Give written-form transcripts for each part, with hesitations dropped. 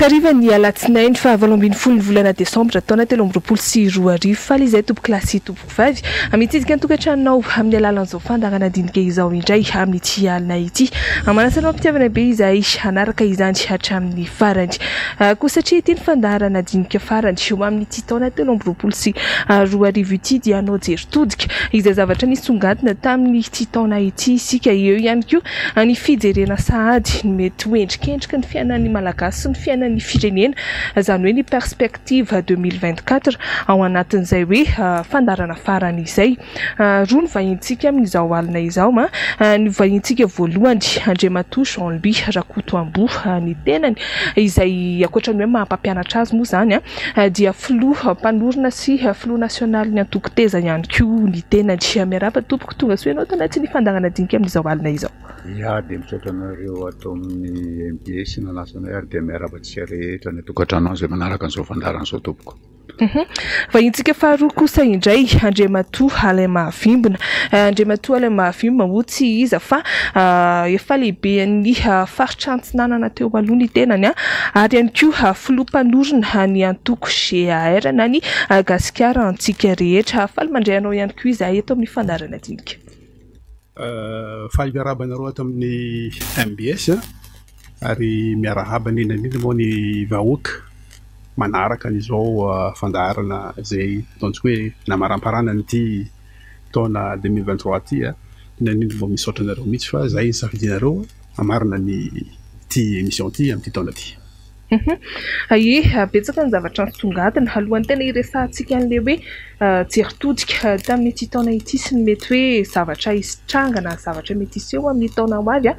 Takariva ny alatsinainy faha 18 ny volana desambra taona 2023. Faly izahay tompokolahy sy tompokovavy mitsidika ny tokantranonao amin'ny alalan'izao fandaharana dinika izao indray amin'ity alina ity. Manasa anao am-pitiavana be izahay hanaraka izany hatramin'ny farany. Koa satria ity ny fandaharana dinika farany ho amin'ity taona 2023 ity dia hanao jery todika izay zavatra nisongadina tamin'ity taona ity isika. Eo ihany koa ny fijerena sahady ny mety ho endrikendriky ny fiainan'ny Malagasy sy ny fiainan'ny firenena, izany hoe ny perspective 2024 ao anatin'izay hoe fandaharana farany izay. Roa ny vahintsika amin'izao alina izao. Ny vahintsika voalohany, Andriamatoa Jean Louis Rakotoamboa, ny tenany izay ankoatra ny hoe maha mpampianatra azy moa izany dia filoha mpanorina sy filoha nasionalin'ny antoko Teza ihany koa ny tenany. Miarahaba tompoko, tonga soa ianao tanatin'ny fandaharana dinika amin'izao alina izao. Ya, dia misaotra anareo ato amin'ny mbs nanasa anay ary dia miarahaba antsika rehetra any an-tokantrano any izay manaraka an'izao fandaharana izao tompoko. Vahintsika faharoa kosa indray Andriamatoa Alain Mahavimbina. Andriamatoa Alain Mahavimbina moa tsy iza fa efa lehiben'ny faritra Antsinanana teo aloha ny tenany ary ihany koa filoha mpanorina ny antoko GAR na ny Gasikara Antsika Rehetra. Faly mandray anao ihany koa izahay eto amin'ny fandaharana dinika. Faly miarahaba anareo ato amin'ny mbs ary miarahaba indrindra indrindra moa ny vahoaka manaraka an'izao fandaharana izay ataontsika hoe namaramparana an'ity taona 2023 ity. Indrindra indrindra vao misaotra anareo mihitsy fa izay ny safidinareo hamarana ny ity émission ity amin'ity taona ity. Ie, betsaka ny zavatra nisongadina. Alohan'ny tena hiresahantsika an'ilay hoe jery todika tamin'ity taona ity sy ny mety hoe zavatra hitranga na zavatra mety hiseho amin'ny taona ho avy,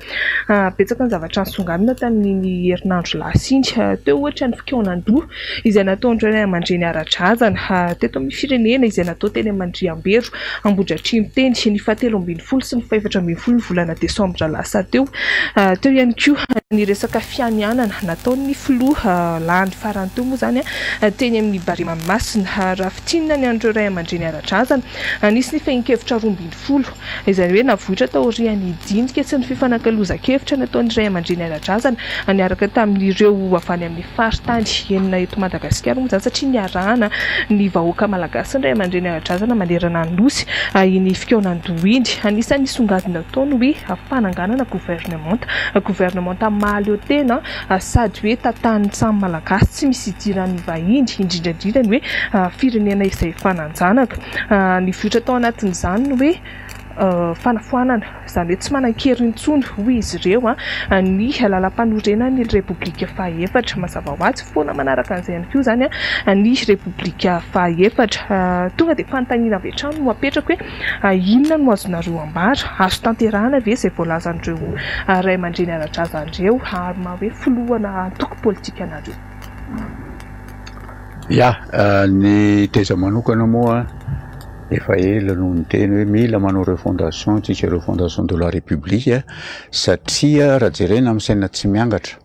betsaka ny zavatra nisongadina tamin'iny herinandro lasa iny. Teo ohatra ny fikaonan-doha izay nataon'ireo ray aman-dreny ara-drazana teto amin'ny firenena izay natao teny Amandriambero Ambohidratrimo teny ny fahatelo ambin'ny folo sy ny faha-14 ny volana desambra lasa teo. Teo ihany koa ny resaka fianianana nataon'ny filoha lany farany teo moa izany teny amin'ny Barea Mahamasina. Raha fintinina ny an'ireo ray aman-dreny ara-drazana, nisy ny fehin-kevitra 12 izay hoe navoitra taorian'ny dinika sy ny fifanakalozan-kevitra nataon'ny ray aman-dreny ara-drazana niaraka tamin'ireo avy any amin'ny faritany enina eto Madagasikara moa izany satria niarahana ny vahoaka malagasy sy ny ray aman-dreny ara-drazana manerana ny Nosy iny fikaonan-doha iny. Anisan'ny nisongadina tao ny hoe fananganana governemanta, governemanta mahaleo tena sady hoe tantanin'ny samy Malagasy tsy misy idiran'ny vahiny, indrindra indrindra ny hoe firenena izay efa nanjanaka. Nivoitra tao anatin'izany ny hoe fanafoanana, izany hoe tsy manan-kery intsony hoy izy ireo ny lalàmpanorenan'ny Repoblika fahaefatra. Mazava ho azy foana manaraka an'izay ihany koa izany ny Repoblika fahaefatra. Tonga dia fanontaniana avy hatrany no apetrako hoe inona no azonareo ambara? Azo tanterahana ve izay voalazan'ireo ray aman-dreny ara-drazana ireo ary maha hoe filohana antoko politika anareo? Ya, ny teza manokana moa efa ela no niteny hoe mila manao refondation tsika, refondation de la république satria raha jerena amin'ny saina tsy miangatra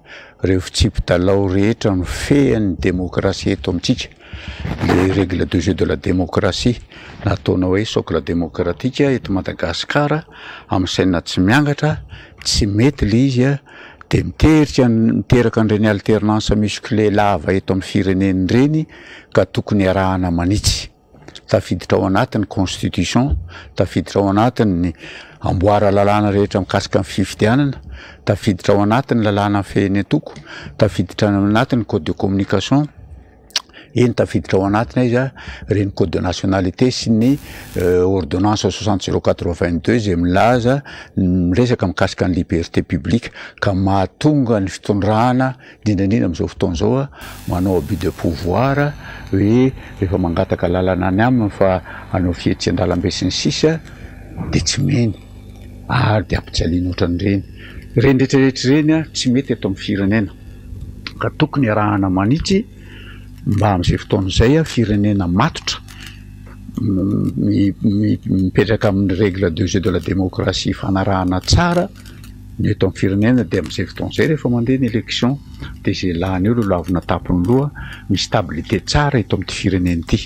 ireo fitsipi-dalao rehetra mifehy ny demokrasia eto amintsika, les règles de jeu de la démocratie na ataonao hoe socle démocratique eto Madagasikara amin'ny saina tsy miangatra tsy mety le izy de miterika miteraka an'ireny alternance musclée lava eto amin'ny firenena ireny ka tokony arahana manitsy. Tafiditra ao anatin'ny constitution, tafiditra ao anatin'ny amboara lalàna rehetra mikasika ny fifidianana, tafiditra ao anatin'ny lalàna mifehy ny antoko, tafiditra ao anatin'ny code de communication, eny tafiditra ao anatiny aiza ireny code de nationalité sy ny ordonnance soixante zéro quatre vingt deux izay milaza miresaka mikasika ny liberté publique ka mahatonga ny fitondrana indrindra indrindra amin'izao fotoana izao manao abus de pouvoir hoe rehefa mangataka lalana any aminy fa hanao fihetsehan-dalambe sy ny sisa de tsy meny ary de ampijaliana ohatran'ireny, ireny rehetra rehetra ireny tsy mety eto amin'ny firenena ka tokony arahana manitsy mba amin'izay fotoana izay firenena matotra mipetraka amin'ny règle de jeu de la démocratie fanarahana tsara ny eto amin'ny firenena dia amin'izay fotoana izay rehefa mandeha ny élection dia izay lany eo no lavina tampony loha, misy stabilité tsara eto amin'ity firenena ity.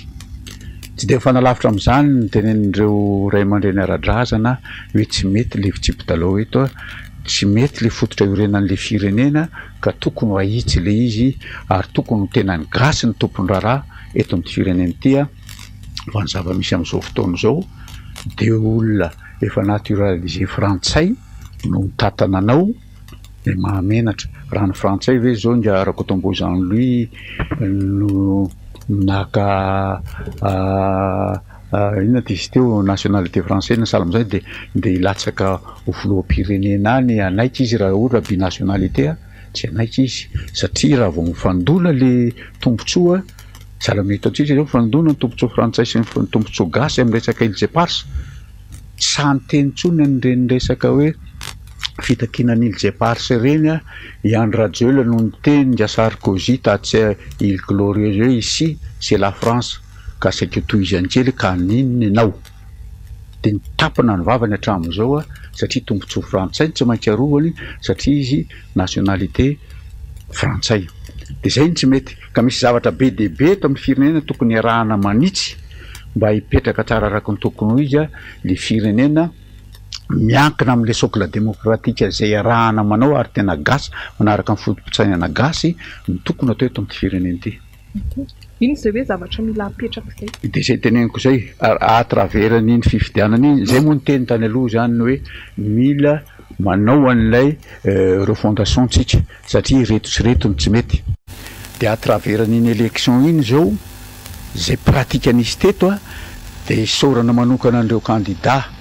Tsy dia mifanalavitra amin'izany ny tenenin'ireo ray aman-dreny ara-drazana hoe tsy mety ilay fitsipi-dalao eto. Tsy mety le fototra iorenan'le firenena ka tokony ho ahitsy le izy ary tokony ho tena ny gasy ny tompon-draharaha eto amin'ity firenena ity fa ny zava-misy amin'izao fotoana izao dia olona efa naturalisé frantsay no mitantana anao dia mahamenatra. Raha ny frantsay ve izao ingahy Rakotombo Jean Louis no naka inona ty izy teo nationalité français na sahala amin'izay dia ndeha hilatsaka ho filoham-pirenena any hanaiky izy raha ohatra binationalité tsy hanaiky izy satria raha vao mifandona le tombontsoa sahala amin'ny hitantsika izao mifandona ny tombontsoa frantsay sy ny tombontsoa gasy amin'ny resaka îles éparses tsy sahy niteny intsony an'ireny resaka hoe fitakiana ny îles éparses ireny i Andry Rajoelina no niteny nga Sarkozy tatsy îles glorieuses hoe ici c'est la France ka saika tohizany kely ka haninona ianao? Dia nitapina ny vavany hatramin'izao satria tombontsoa frantsay no tsy maintsy arovany satria izy nationalité frantsay. Dia izay no tsy mety. Ka misy zavatra be dia be eto amin'ny firenena tokony hiarahana manitsy mba hipetraka tsara araka ny tokony ho izy ilay firenena miankina amin'ilay socle démocratique izay iarahana manao ary tena gasy manaraka ny foto-pisainana gasy no tokony atao eto amin'ity firenena ity. Inona izay hoe zavatra mila apetraka izay? Dia izay teneniko izay, à travers an'iny fifidianana iny, izay moa ny teny tany aloha izany ny hoe mila manao an'ilay refondation tsika satria ireto sy ireto no tsy mety. Dia à travers an'iny élection iny izao, izay pratique nisy teto dia isaorana manokana an'ireo candidats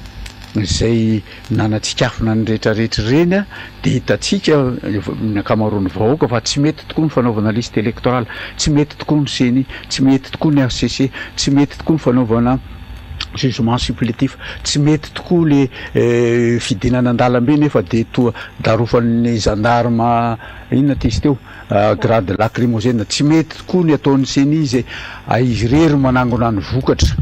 izay nanatsikafona ny rehetrarehetra ireny dia hitantsika ny ankamaroan'ny vahoaka fa tsy mety tokoa ny fanaovana liste électorale, tsy mety tokoa ny ceni, tsy mety tokoa ny HCC, tsy mety tokoa ny fanaovana jugement supplétif, tsy mety tokoa le fidinana an-dalambe nefa dia toa darofan'ny gendarme inona ty izy teo grade lacrymogène, tsy mety tokoa ny ataon'ny ceni izay izy irery manangona ny vokatra.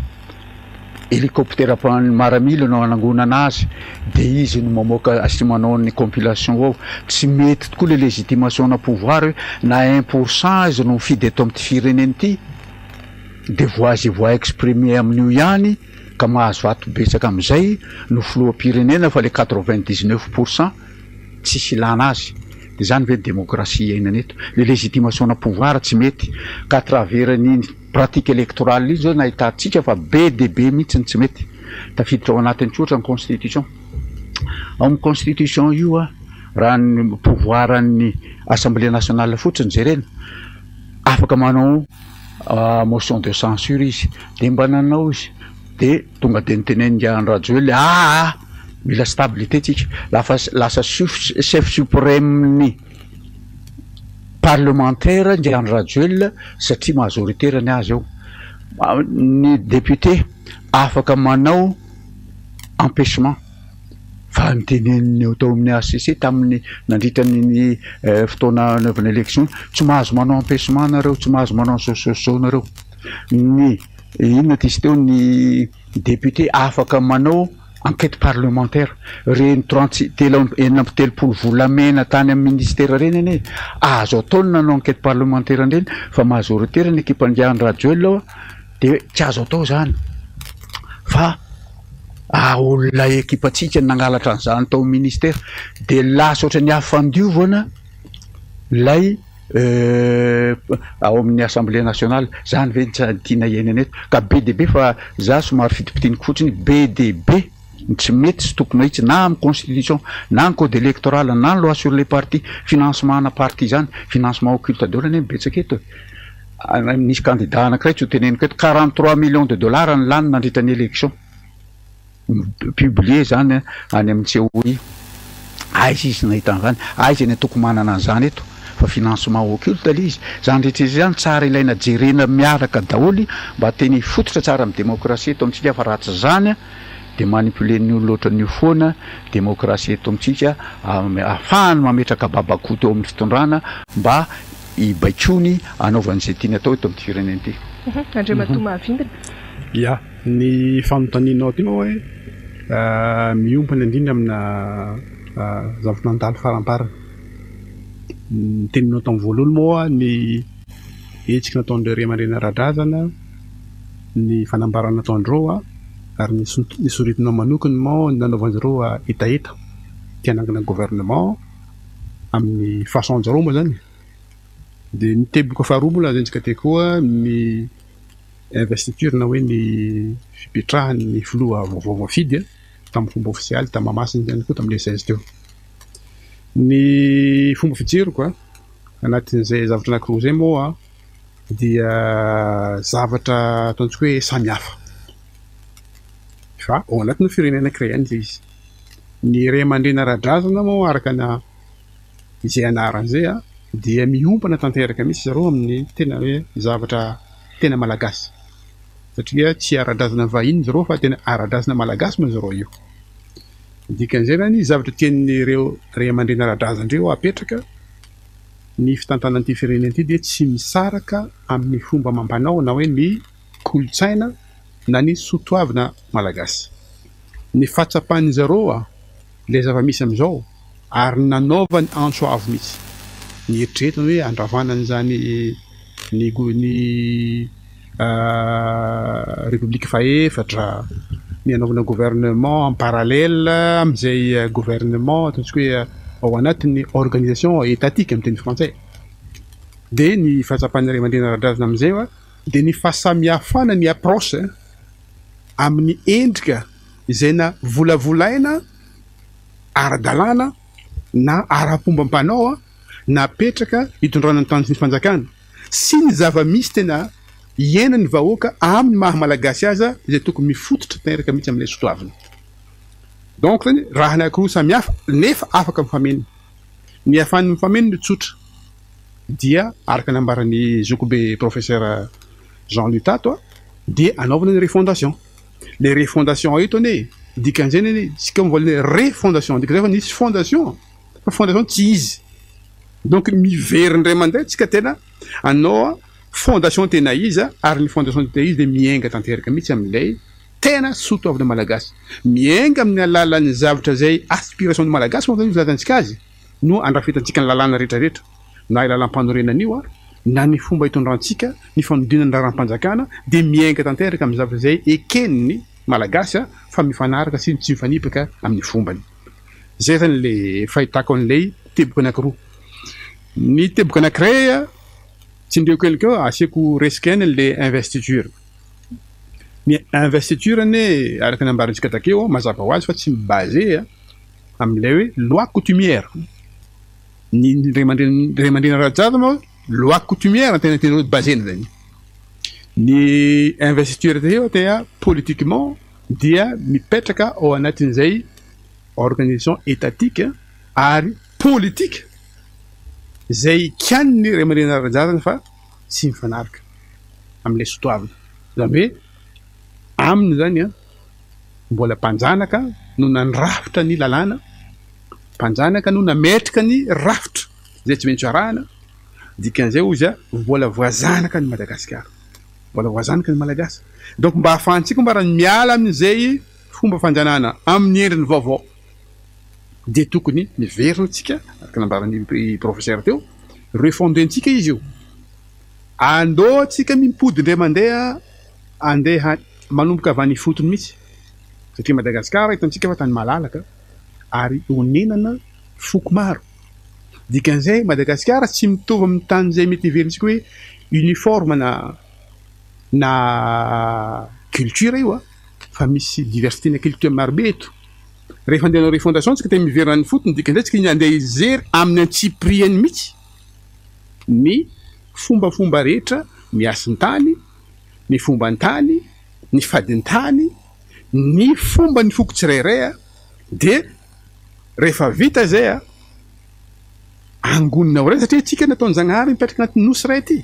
Hélicoptère mpan'ny maramila no anangonana azy dia izy no mamoaka sy manao ny compilation ao. Tsy mety tokoa le légitimation na pouvoir hoe na un pour cent aza no mifidy eto amin'ity firenena ity dia voix izay voix exprimée amin'io ihany ka mahazo vato betsaka amin'izay no filoham-pirenena fa le 99 pour cent tsisy ilana azy. Dia izany ve ny démocratie iainana eto? Le légitimation na pouvoir tsy mety ka à travers an'iny Pratique électorale iny zao nahitantsika fa be dia be mihitsy ny tsy mety. Tafiditra ao anatiny koa ohatra ny constitution. Ao amin'ny constitution io a, raha ny pouvoir an'ny assemblée nationale fotsiny jerena, afaka manao motion de censure izy. Dia mba nanao izy, dia tonga dia notenenin'i Andry Rajoelina aa mila stabilité tsika, lafa lasa chef suprême-n'ny parlementaire ndry Andry Rajoelina satria majoritaire ny azy ao, ny député afaka manao empêchement fa ny teneniny eo tao amin'ny HCC tamin'ny nandritra ny fotoana nanaovana élection tsy mahazo manao empêchement nareo, tsy mahazo manao zao zao zao nareo, ny inona ty izy teo ny député afaka manao Enquête parlementaire, ireny 36 36 volamena tany amin'ny ministera ireny anie azo atao ny nanao enquête parlementaire an'ireny fa majoritaire ny ekipan'i Andry Rajoelina ao dia tsy azo atao izany fa olona ekipantsika nangalatra an'izany tao amin'ny ministera dia lasa ohatran'ny afo fandiovana ilay ao amin'ny assemblée nationale, zany ve ny tiana iainana eto? Ka be dia be fa za somary fitipitiniko fotsiny, be dia be ny tsy mety sy tokony ahitsy na amin'ny constitution na ny code électoral na ny loi sur les partis, financement ana parti zany, financement occulte daholo anie ny betsaka eto e, nisy candidat anakiray tsy ho teneniko eto, 43 millions de dollars ny lany nandritra ny élection. Mi-publier zany any amin'ny COI. Aiza izy nahita an'izany? Aiza ny antoko manana an'izany eto? Fa financement occulte ilay izy. Izany rehetra izany tsara ilaina jerena miaraka daholo mba tena hifototra tsara amin'ny démocratie eto amintsika fa raha tsy izany dia manipuler-n'ny olona ohatran'io foana démocratie eto amintsika ahafahany mametraka babakoto eo amin'ny fitondrana mba hibaikoany hanaovany izay tiany atao eto amin'ity firenena ity. Andriamatoa Mahavimbina. Ya. Ny fanontanianao aty moa hoe miompana indrindra amina zavatra nandalo faramparany. Ny teninao tamin'ny voalohany moa ny hetsika nataon'ireo ray aman-dreny ara-drazana, ny fanambarana nataon-dreo ary ny soritinao manokana moa ny nanaovan-dreo hetaheta. te hanangana gouvernement amin'ny façon-jareo moa zany. Dia ny teboka faharoa moa lazaintsika teo koa ny investiture na hoe ny fipetrahan'ny filoha vaovao voafidy tamin'ny fomba ofisialy tany Mahamasina ihany koa tamin'ny le 16 teo. Ny fomba fijeriko anatin'izay zavatra anankiroa izay moa dia zavatra ataontsika hoe samy hafa fa ao anatin'ny firenena anankiray ihany ilay izy. Ny ray aman-dreny ara-drazana moa araka ny izay anarany izay dia miompana tanteraka mihitsy zareo amin'ny tena hoe zavatra tena malagasy satria tsy ara-drazana vahiny zareo fa tena ara-drazana malagasy moa zareo io. Ny dikan'izay zany zavatra tian'ireo ray aman-dreny ara-drazana ireo apetraka ny fitantanana ity firenena ity dia tsy misaraka amin'ny fomba amam-panao na hoe ny kolontsaina na ny soatoavina malagasy. Ny fahatsapan'ny zareo ilay zava-misy amin'izao ary nanaovany antso avo mihitsy. Nieritreretiny hoe handravana an'izany ny ny Repoblika fahefatra, ny hanaovana gouvernement en parallèle amin'izay gouvernement ataontsika hoe ao anatin'ny organisation étatique amin'ny teny frantsay. Dia ny fahatsapan'ny ray aman-dreny ara-drazana amin'izay dia ny fahasamihafana ny approche amin'ny endrika izay na volavolaina ara-dalàna na ara-pombam-panao napetraka hitondrana ny tany sy ny fanjakana sy ny zava-misy tena iainan'ny vahoaka amin'ny maha Malagasy azy izay tokony mifototra tanteraka mihitsy amin'ilay sotoavina. Donc zany raha anankiroa samy hafa nefa afaka mifameno. Ny ahafahany mifameno no tsotra dia araka ny nambaran'ny zokibe professeur Jean Louis tato dia anaovana ny refondation. Le refondation eto anie dikan'izay anie tsika mivoalana hoe refondation dikan'izay fa nisy fondation fa fondation tsy izy donc miverina indray mandeha tsika tena anao fondation tena izy ary ny fondation tena izy dia miainga tanteraka mihitsy amin'ilay tena soatoavina malagasy miainga amin'ny alalan'ny zavatra izay aspiration ny malagasy moa zany filazantsika azy no andrafetantsika ny lalàna rehetra rehetra na lalam-panorenana io na ny fomba hitondrantsika ny fanodinana ny raharaham-panjakana dia miainga tanteraka amin'ny zavatra izay eken'ny malagasy fa mifanaraka sy tsy mifanipaka amin'ny fombany. Izay zany le fahitako an'ilay teboka anankiroa. Ny teboka anankiray tsindriako kely koa asiako resaka ihany an'ilay investiture. Ny investiture anie araka ny nambarantsika takeo mazava ho azy fa tsy mi-basé amin'ilay hoe loi coutumière. Ny ray aman-dreny ray aman-dreny ara-drazana moa loi coutumière no tena tianareo basena zany. Ny investiture teo dia politiquement dia mipetraka ao anatin'izay organisation étatique ary politique izay kianin'ny ray aman-dreny ara-drazana fa tsy mifanaraka amin'ilay soatoavina. Izany hoe aminy zany an, mbola mpanjanaka no nandrafitra ny lalàna, mpanjanaka no nametraka ny rafitra izay tsy maintsy arahana, dikan'izay hozy an, mbola voazanaka ny Madagasikara, mbola voazanaka ny Malagasy. Donc mba ahafahantsika mba raha miala amin'izay fomba fanjanahana amin'ny endriny vaovao dia tokony miverina tsika araka nambaran'ny professeur teo, refonder-ntsika izy io. Andao tsika mimpody indray mandeha andeha manomboka avy any ifotony mihitsy satria Madagasikara hitantsika fa tany malalaka ary onenana foko maro. Dikan'izay Madagasikara tsy mitovy amin'ny tany izay mety heverintsika hoe uniforme na na culture io fa misy diversité na culture marobe eto. Rehefa andeha hanao refondation tsika dia miverina any ifotony dikan'izay tsika andeha hijery amin'ny antsipiriany mihitsy ny fombafomba rehetra, ny hasin-tany, ny fomban-tany, ny fadin-tany, ny fomban'ny foko tsirairay dia rehefa vita izay angonina ao iray satria antsika nataon-Jagnahary mipetraka anatin'ny nosy iray ity.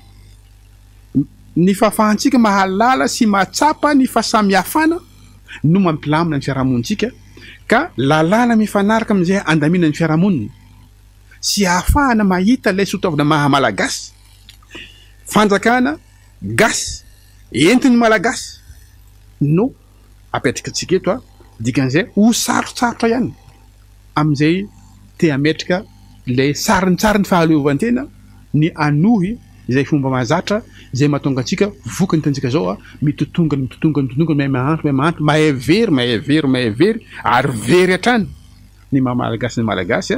Ny fahafahantsika mahalala sy mahatsapa ny fahasamihafana no mampilamina ny fiarahamonintsika ka lalàna mifanaraka amin'izay andaminana ny fiarahamonina sy ahafahana mahita ilay soatoavina maha malagasy, fanjakana gasy entin'ny malagasy no apetrakantsika eto, dikan'izay ho sarotsarotra ihany amin'izay te hametraka ilay sarintsarin'ny fahaleovantena ny hanohy izay fomba mahazatra izay mahatonga antsika vokany hitantsika izao mitotongana mitotongana mitotongana miha mahantra miha mahantra mahay very mahay very mahay very ary very hatrany. ny maha Malagasy ny Malagasy,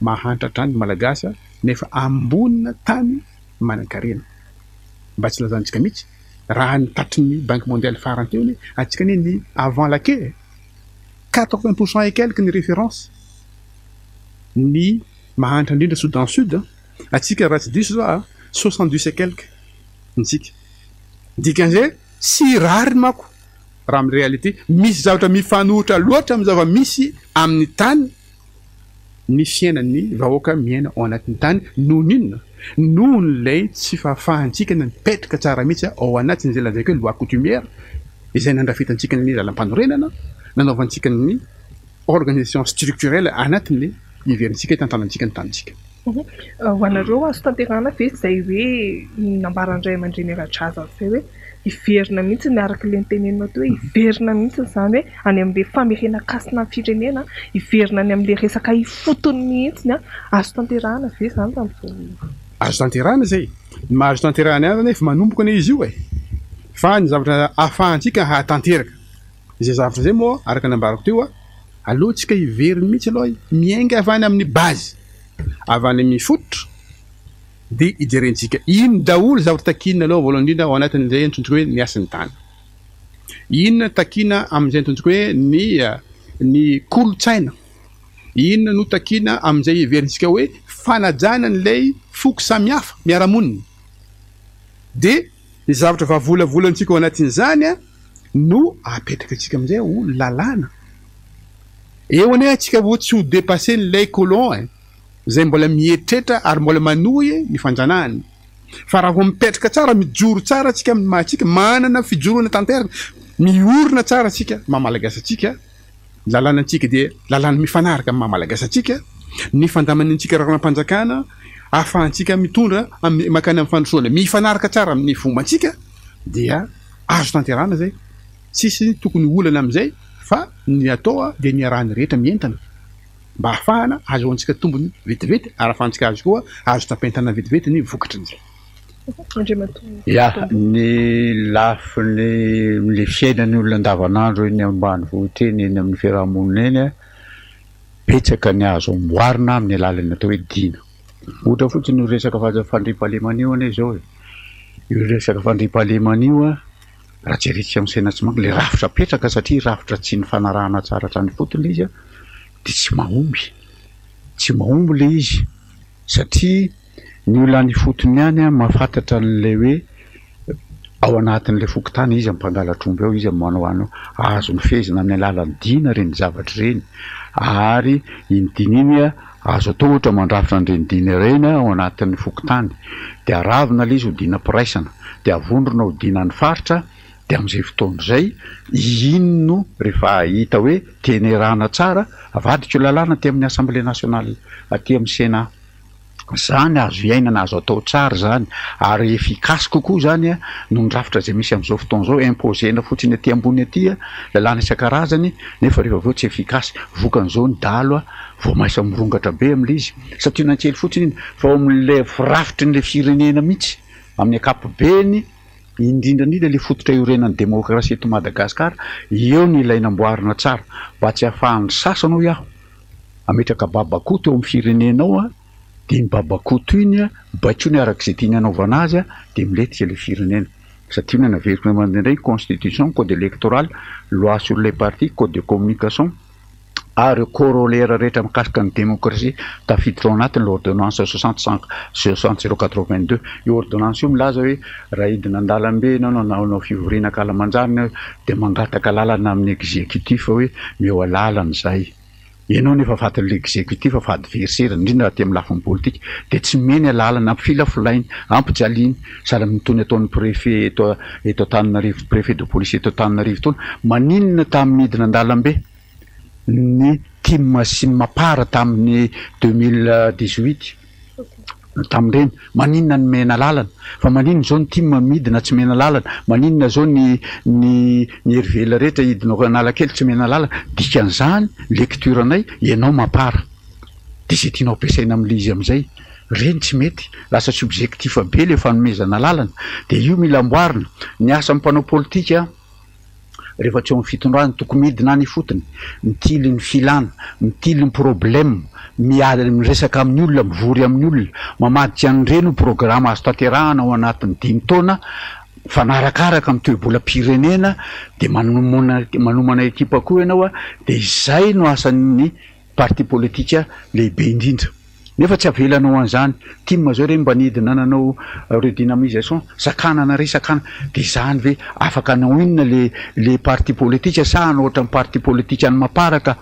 mahantra hatrany ny Malagasy nefa ambonina tany manankarena. Mba tsy ilazantsika mihitsy raha ny tatitry ny Banque mondiale farany teo anie, antsika anie ny avant la queue e! 80 pour cent et quelque ny référence ny mahantra indrindra Soudan Sud, antsika raha tsy diso za a, 70 et quelque ntsika. Dikan'izay tsy rariny manko raha amin'ny réalité, misy zavatra mifanohitra loatra amin'ny zava-misy amin'ny tany ny fiainan'ny vahoaka miaina ao anatin'ny tany noho ny inona? Noho ilay tsy fahafahantsika mipetraka tsara mihitsy ao anatin'izay lazaiko hoe loi coutumière izay nandrafetantsika ny lalampanorenana, nanaovantsika ny organisation structurelle anatin'ny heverintsika hitantanantsika ny tanintsika. Ho anareo azo tanterahana ve izay hoe nambaran'ny ray aman-dreny ara-drazana izay hoe hiverina mihitsy ny araka ilay noteneninao teo hoe hiverina mihitsy izany hoe any amin'ilay famerenan-kasina ny firenena, hiverina any amin'ilay resaka ifotony mihitsy, azo tanterahana ve izany raha amin'izao? Azo tanterahana izay. Ny maha azo tanterahana azy anefa manomboka anie izy io e! Fa ny zavatra ahafahantsika hahatanteraka izay zavatra izay moa araka ny nambarako teo, aleo tsika hiverina mihitsy aloha miainga avy any amin'ny base, avy any amin'ny fototra dia hijerentsika ino daholo zavatra takiana aloha voalohany indrindra ao anatin'izay antsointsika hoe ny hasin'ny tany. Inona takiana amin'izay antsointsika hoe ny ny kolontsaina. Inona no takiana amin'izay heverintsika hoe fanajana an'ilay foko samihafa miara-monina. Dia ny zavatra vavolavolantsika ao anatin'izany no apetraka antsika amin'izay ho lalàna. Eo anie antsika vao tsy ho depasser-n'ilay colon e, izay mbola mieritreritra ary mbola manohy ny fanjanahany. Fa raha vao mipetraka tsara, mijoro tsara antsika amin'ny maha antsika, manana fijoroana tanteraka, miorina tsara antsika maha Malagasy antsika, ny lalànantsika dia lalàna mifanaraka amin'ny maha Malagasy antsika, ny fandaminantsika raharaham-panjakana ahafahantsika mitondra amin'ny mankany amin'ny fandrosoana mifanaraka tsara amin'ny fombantsika dia azo tanterahana izay, tsisy tokony olana amin'izay fa ny atao dia ny iarahan'ny rehetra mientana mba ahafahana ahazoantsika tombony vetivety ary ahafahantsika azo koa azo tsapain-tanana vetivety ny vokatrin'izay. Ya, ny lafiny le fiainan'ny olona andavanandro eny ambanivohitra eny, eny amin'ny fiarahamonina eny, betsaka ny azo amboarina amin'ny alalan'ny atao hoe dina. Ohatra fotsiny io resaka fandriampahalemana io anie izao e, io resaka fandriampahalemana io an, raha jerentsika amin'ny saina tsy miankina, ilay rafitra apetraka satria rafitra tsy nifanarahana tsara hatrany ifotony ilay izy an, dia tsy mahomby, tsy mahomby ilay izy satria Ny olona any ifotony ihany mahafantatra an'ilay hoe ao anatin'ilay fokontany iza mpangalatra omby ao, iza manao an'io. Azony fehezina amin'ny alalan'ny dina ireny zavatra ireny ary iny dina iny azo atao ohatra mandrafitra an'ireny dina ireny ao anatin'ny fokontany dia aravina ilay izy ho dinam-piraisana dia avondrona ho dinan'ny faritra dia amin'izay fotoana izay iny no rehefa hita hoe tenerana tsara avadika io lalàna aty amin'ny assemblée nationale aty amin'ny sénat. Zany azo iainana, azo atao tsara izany ary efficace kokoa izany noho ny rafitra izay misy amin'izao fotoana izao, imposer-na fotsiny aty ambony aty lalàna isan-karazany nefa rehefa avy eo tsy efficace, vokan'izao ny dahalo vao maisa mirongatra be amin'ilay izy, santionany kely fotsiny iny fa ao amin'ilay firafitry ny firenena mihitsy amin'ny ankapobeny, indrindra indrindra ilay fototra iorenan'ny demokrasia eto Madagasikara, eo no ilaina amboarina tsara mba tsy hahafahan'ny sasany hoy aho Ametraka babakoto eo amin'ny firenenao a, dia iny babakoto iny a, baikoiny araka izay tiany hanaovana azy a, dia milentika ilay firenena. Satria inona naveriko indray mandeha indray, constitution, code électoral, loi sur les partis, code de communication, ary ireo corollaires rehetra mikasika ny démocratie tafiditra ao anatiny l'ordonnance 60 60 082. Io ordonnance io milaza hoe raha hidina an-dalambe ianao na hanao fivoriana ankalamanjana dia mangataka alalana amin'ny executif hoe meo alalana izahay. Ianao nefa fatin'ilay executif fa adversaire, indrindra aty amin'ny lafiny politika, dia tsy omeny alalana, ampifilafilainy, ampijaliany, sahala amin'itony ataon'ny préfet eto eto Antananarivo, préfet de police eto Antananarivo itony. Maninona tamin'ny midina an-dalambe ny tim sy ny mapar tamin'ny 2018? Tamin'ireny, maninona ny mena lalana? Fa maninona izao ny tim midina tsy mena lalana? Maninona izao ny ny ny hery velona rehetra hidina ao Analakely tsy mena lalana? Dikan'izany, lecture anay, ianao mapar. Dia izay tianao ampiasaina amin'ilay izy amin'izay. Ireny tsy mety. Lasa subjectif be ilay fanomezana lalana. Dia io mila amboarina. Ny asan'ny mpanao politika. Rehefa tsy eo amin'ny fitondrana, tokony midina any ifotony, mitily ny filana, mitily ny problème, miala miresaka amin'ny olona, mivory amin'ny olona, mamadika an'ireny ho programa azo tanterahana ao anatin'ny dimy taona, mifanarakaraka amin'ny toe-bolam-pirenena, dia manomana manomana ekipa koa ianao dia izay no asan'ny parti politika lehibe indrindra. Nefa tsy avelanao an'izany. Tim zao re mba nidina nanao redynamisation, sakanana re sakana. Dia izany ve afaka hanao inona le le parti politika sa hanao ohatran'ny parti politika an'i Mapar ka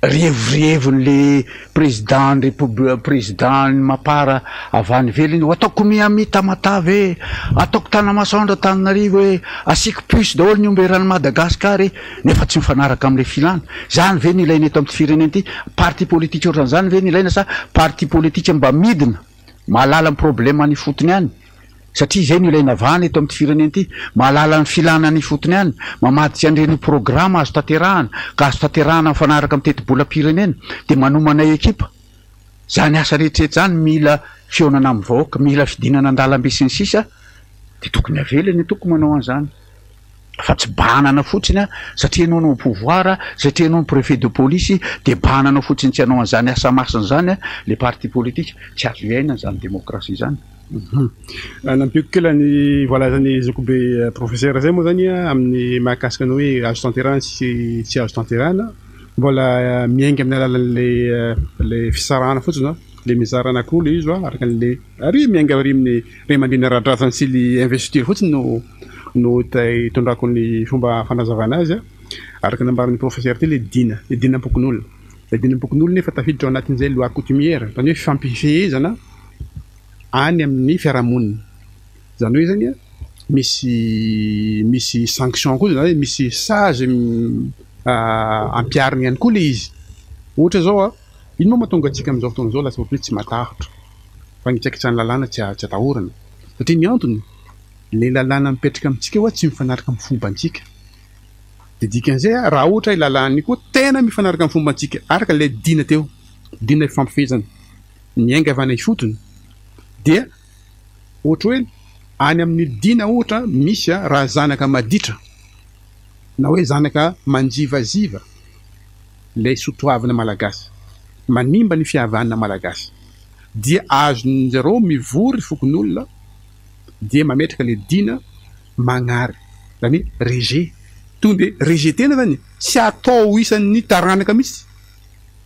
revirevin'le président ny repob- président ny Mapar avy any ivelany ho ataoko Miami Tamatave e, ataoko Tanamasoandro Antananarivo e, asiako puce daholo ny omby eran'i Madagascar e. Nefa tsy mifanaraka amin'ilay filana. Izany ve no ilaina eto amin'ity firenena ity? Parti politika ohatran'izany ve no ilaina sa parti politika mba midina, mahalala ny problème any ifotony any? Satria izay no ilaina vahana eto amin'ity firenena ity. Mahalala ny filana any ifotony any, mamadika an'ireny ho programa azo tanterahana, ka azo tanterahana mifanaraka amin'ny tetibolam-pirenena, dia manomana ekipa. Izany asa rehetra rehetra izany mila fihaonana amin'ny vahoaka, mila fidinana an-dalambe sy ny sisa, dia tokony avela ny antoko manao an'izany. Fa tsy bahanana fotsiny a, satria ianao no au pouvoir, satria ianao no préfet de police dia bahanana fotsiny tsy hanao an'izany asa masina izany a, le parti politique, tsy azo iainana izany démocratie izany. Nampiako kely ny voalazan'ny zokibe professeur zay moa zany amin'ny mahakasika ny hoe azo tanterahana sy tsy azo tanterahana, mbola miainga amin'ny alalan'le le fisarahana fotsiny a, le mizara anankiroa le izy araka an'le ary miainga ary amin'ny ray aman-dreny ara-drazana sy le investiture fotsiny no no hitondrako ny fomba fanazavana azy. Araka ny nambaran'ny professeur teo le dina, le dinam-pokonolona. Le dinam-pokonolona efa tafiditra ao anatin'izay loi coutumière, izany hoe fifampifehezana any amin'ny fiarahamonina. Izany hoe zany misy misy sanction koa zany hoe misy sazy ampiharina ihany koa le izy. Ohatra zao a, ino moa mahatonga antsika amin'izao fotoana izao lasa ohatran'ny hoe tsy matahotra fa ny hitsakitsahan'ny lalàna tsy tsy atahorana? Satria ny antony, le lalàna mipetraka amintsika hoa tsy mifanaraka amin'ny fombantsika. De dikan'izay a, raha ohatra io lalàna io koa tena mifanaraka amin'ny fombantsika araka ilay dina teo, dina ifampifehezana miainga avy any ifotony dia ohatra hoe any amin'ny dina ohatra misy a raha zanaka maditra na hoe zanaka manjivaziva ilay sotoavina malagasy, manimba ny fihavanana malagasy dia azon'izareo mivory fokonolona dia mametraka ilay dina magnary, izany hoe rejet, tonga dia rejeter-na zany, tsy atao isan'ny taranaka mihitsy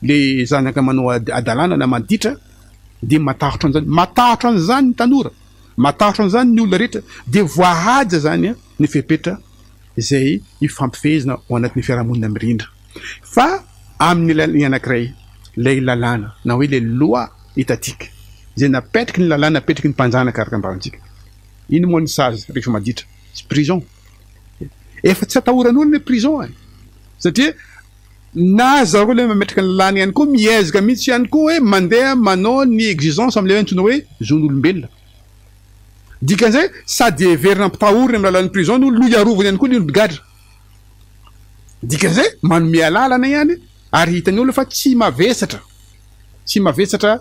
le zanaka manao hadalana na maditra dia matahotra an'izany, matahotra an'izany ny tanora, matahotra an'izany ny olona rehetra, dia voahaja zany ny fepetra izay ifampifehezana ao anatin'ny fiarahamonina mirindra. Fa amin'ny ny anankiray, ilay lalàna na hoe ilay loi étatique izay napetraky ny lalàna napetraky ny mpanjanaka araka ny ambarantsika, ino moa ny sazy rehefa maditra? Tsy prison. Efa tsy atahoran'olona ny prison e! Satria na zareo ilay mametraka ny lalàna ihany koa miezaka mihitsy ihany koa hoe mandeha manao ny exigence amin'ilay antsoina hoe zon'olombelona. Dikan'izay sady heverina ampitahoriny amin'ny alalan'ny prison ny olona no hiarovany ihany koa ny olom-pigadra. Dikan'izay manome alalana ihany ary hitan'ny olona fa tsy mavesatra, tsy mavesatra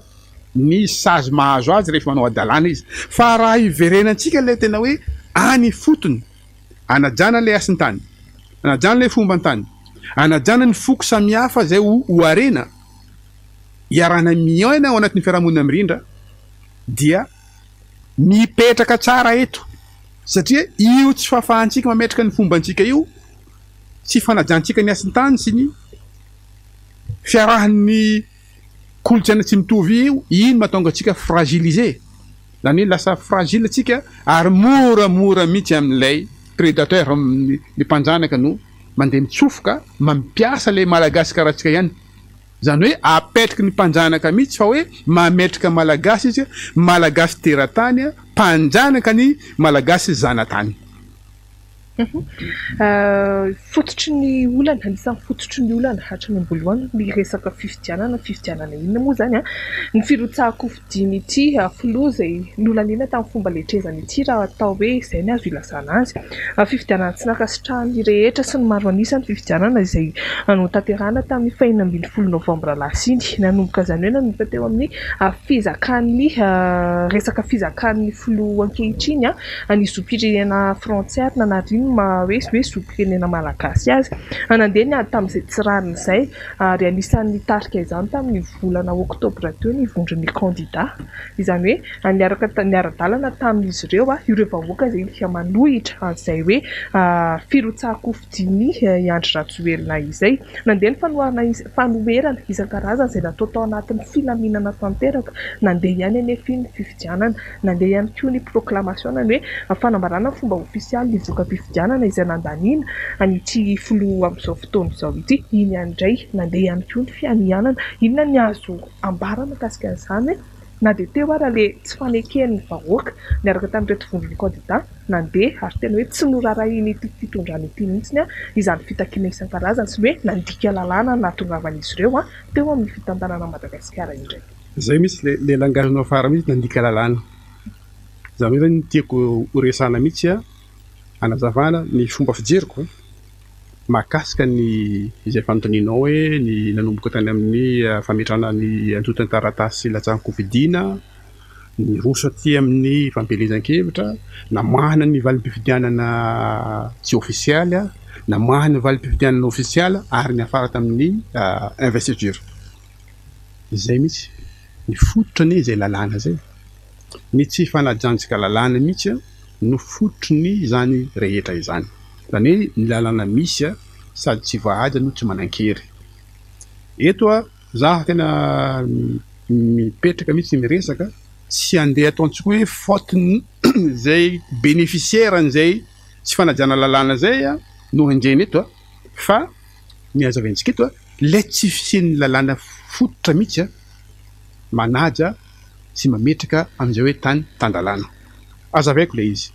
ny sazy mahazo azy rehefa manao hadalana izy. Fa raha hiverenantsika ilay tena hoe any ifotony, anajana ilay hasin-tany, anajana ilay fomban-tany, anajana ny foko samihafa izay ho harena iarahana miaina ao anatin'ny fiarahamonina mirindra dia mipetraka tsara eto satria io tsy fahafahantsika mametraka ny fombantsika io, tsy fanajantsika ny hasin-tany sy ny fiarahan'ny kolontsaina tsy mitovy io, iny mahatonga antsika fragilisé, izany hoe lasa fragile tsika ary moramora mihitsy amin'ilay prédateur, ny mpanjanaka no mandeha mitsofoka mampiasa ilay malagasy karaha antsika ihany. Izany hoe apetraky ny mpanjanaka mihitsy fa hoe mametraka malagasy izy, malagasy teratany, mpanjanaka ny malagasy zanatany. Fototry ny olana, anisan'ny fototry ny olana hatrany am-boalohany ny resaka fifidianana, fifidianana inona moa izany an? Ny firotsahan-kofidin'ity filoha izay nolaniana tamin'ny fomba letrezana ity raha atao hoe izay no azo ilazana azy. Fifidianana tsy nankasitrahan'ny rehetra sy ny maro an'isa ny fifidianana izay notanterahina tamin'ny faha 16 novambra lasa iny. Nanomboka izany hoe nanomboka teo amin'ny fizakan'ny resaka fizakan'ny filoha ankehitriny ny zom-pirenena frantsay ary nanary iny. no maha hoe hoe zom-pirenena malagasy azy. Nandeha ny ady tamin'izay tsy rariny izay ary anisan'ny nitarika izany tamin'ny volana oktobra teo ny vondron'ny kandida. Izany hoe niaraka niara-dalana tamin'izy ireo ireo vahoaka izay manohitra an'izay hoe firotsahan-kofidin'i Andry Rajoelina izay. Nandeha ny fanoharana fanoherana isan-karazany izay natao tao anatin'ny filaminana tanteraka. Nandeha ihany anefa iny fifidianana. Nandeha ihany koa ny proclamation na ny hoe fanambarana ny fomba ofisialy ny voka-pifidianana izay nandaniana an'ity filoha amin'izao fotoana izao ity. Iny ihany indray, nandeha ihany koa ny fianianana. Inona ny azo ambara mahakasika an'izany hoe na dia teo ara ilay tsy faneken'ny vahoaka niaraka tamin'ireto vondron'ny kandida nandeha ary tena hoe tsy norarahian'ity fitondrana ity mihitsy izany fitakiana isan-karazany sy ny hoe nandika lalàna nahatongavan'izy ireo teo amin'ny fitantanana an'i Madagasikara indray. Zay mihitsy le le langage-nao afara mihitsy nandika lalàna. Zany hoe zany ny tiako ho resahana mihitsy hanazavana ny fomba fijeriko mahakasika ny izay fanontanianao hoe ny nanomboka tany amin'ny fametrahana ny antontan-taratasy latsahan-kofidina, niroso aty amin'ny fampielezan-kevitra, namahana ny valim-pifidianana tsy ofisialy, namahana ny valim-pifidianana ofisialy ary niafara tamin'ny investiture. Izay mihitsy ny fototra anie izay lalàna izay. Ny tsy fanajantsika lalàna mihitsy no fototry ny izany rehetra izany. Izany hoe ny lalàna misy sady tsy voahaja no tsy manan-kery. Eto za tena mipetraka mihitsy miresaka, tsy andeha ataontsika hoe faute n'izay bénéficiaire an'izay tsy fanajana lalàna izay no henjehina eto fa ny hazavaintsika eto Ilay tsy fisian'ny lalàna fototra mihitsy manaja sy mametraka an'izay hoe tany tan-dalàna. Hazavaiko ilay izy.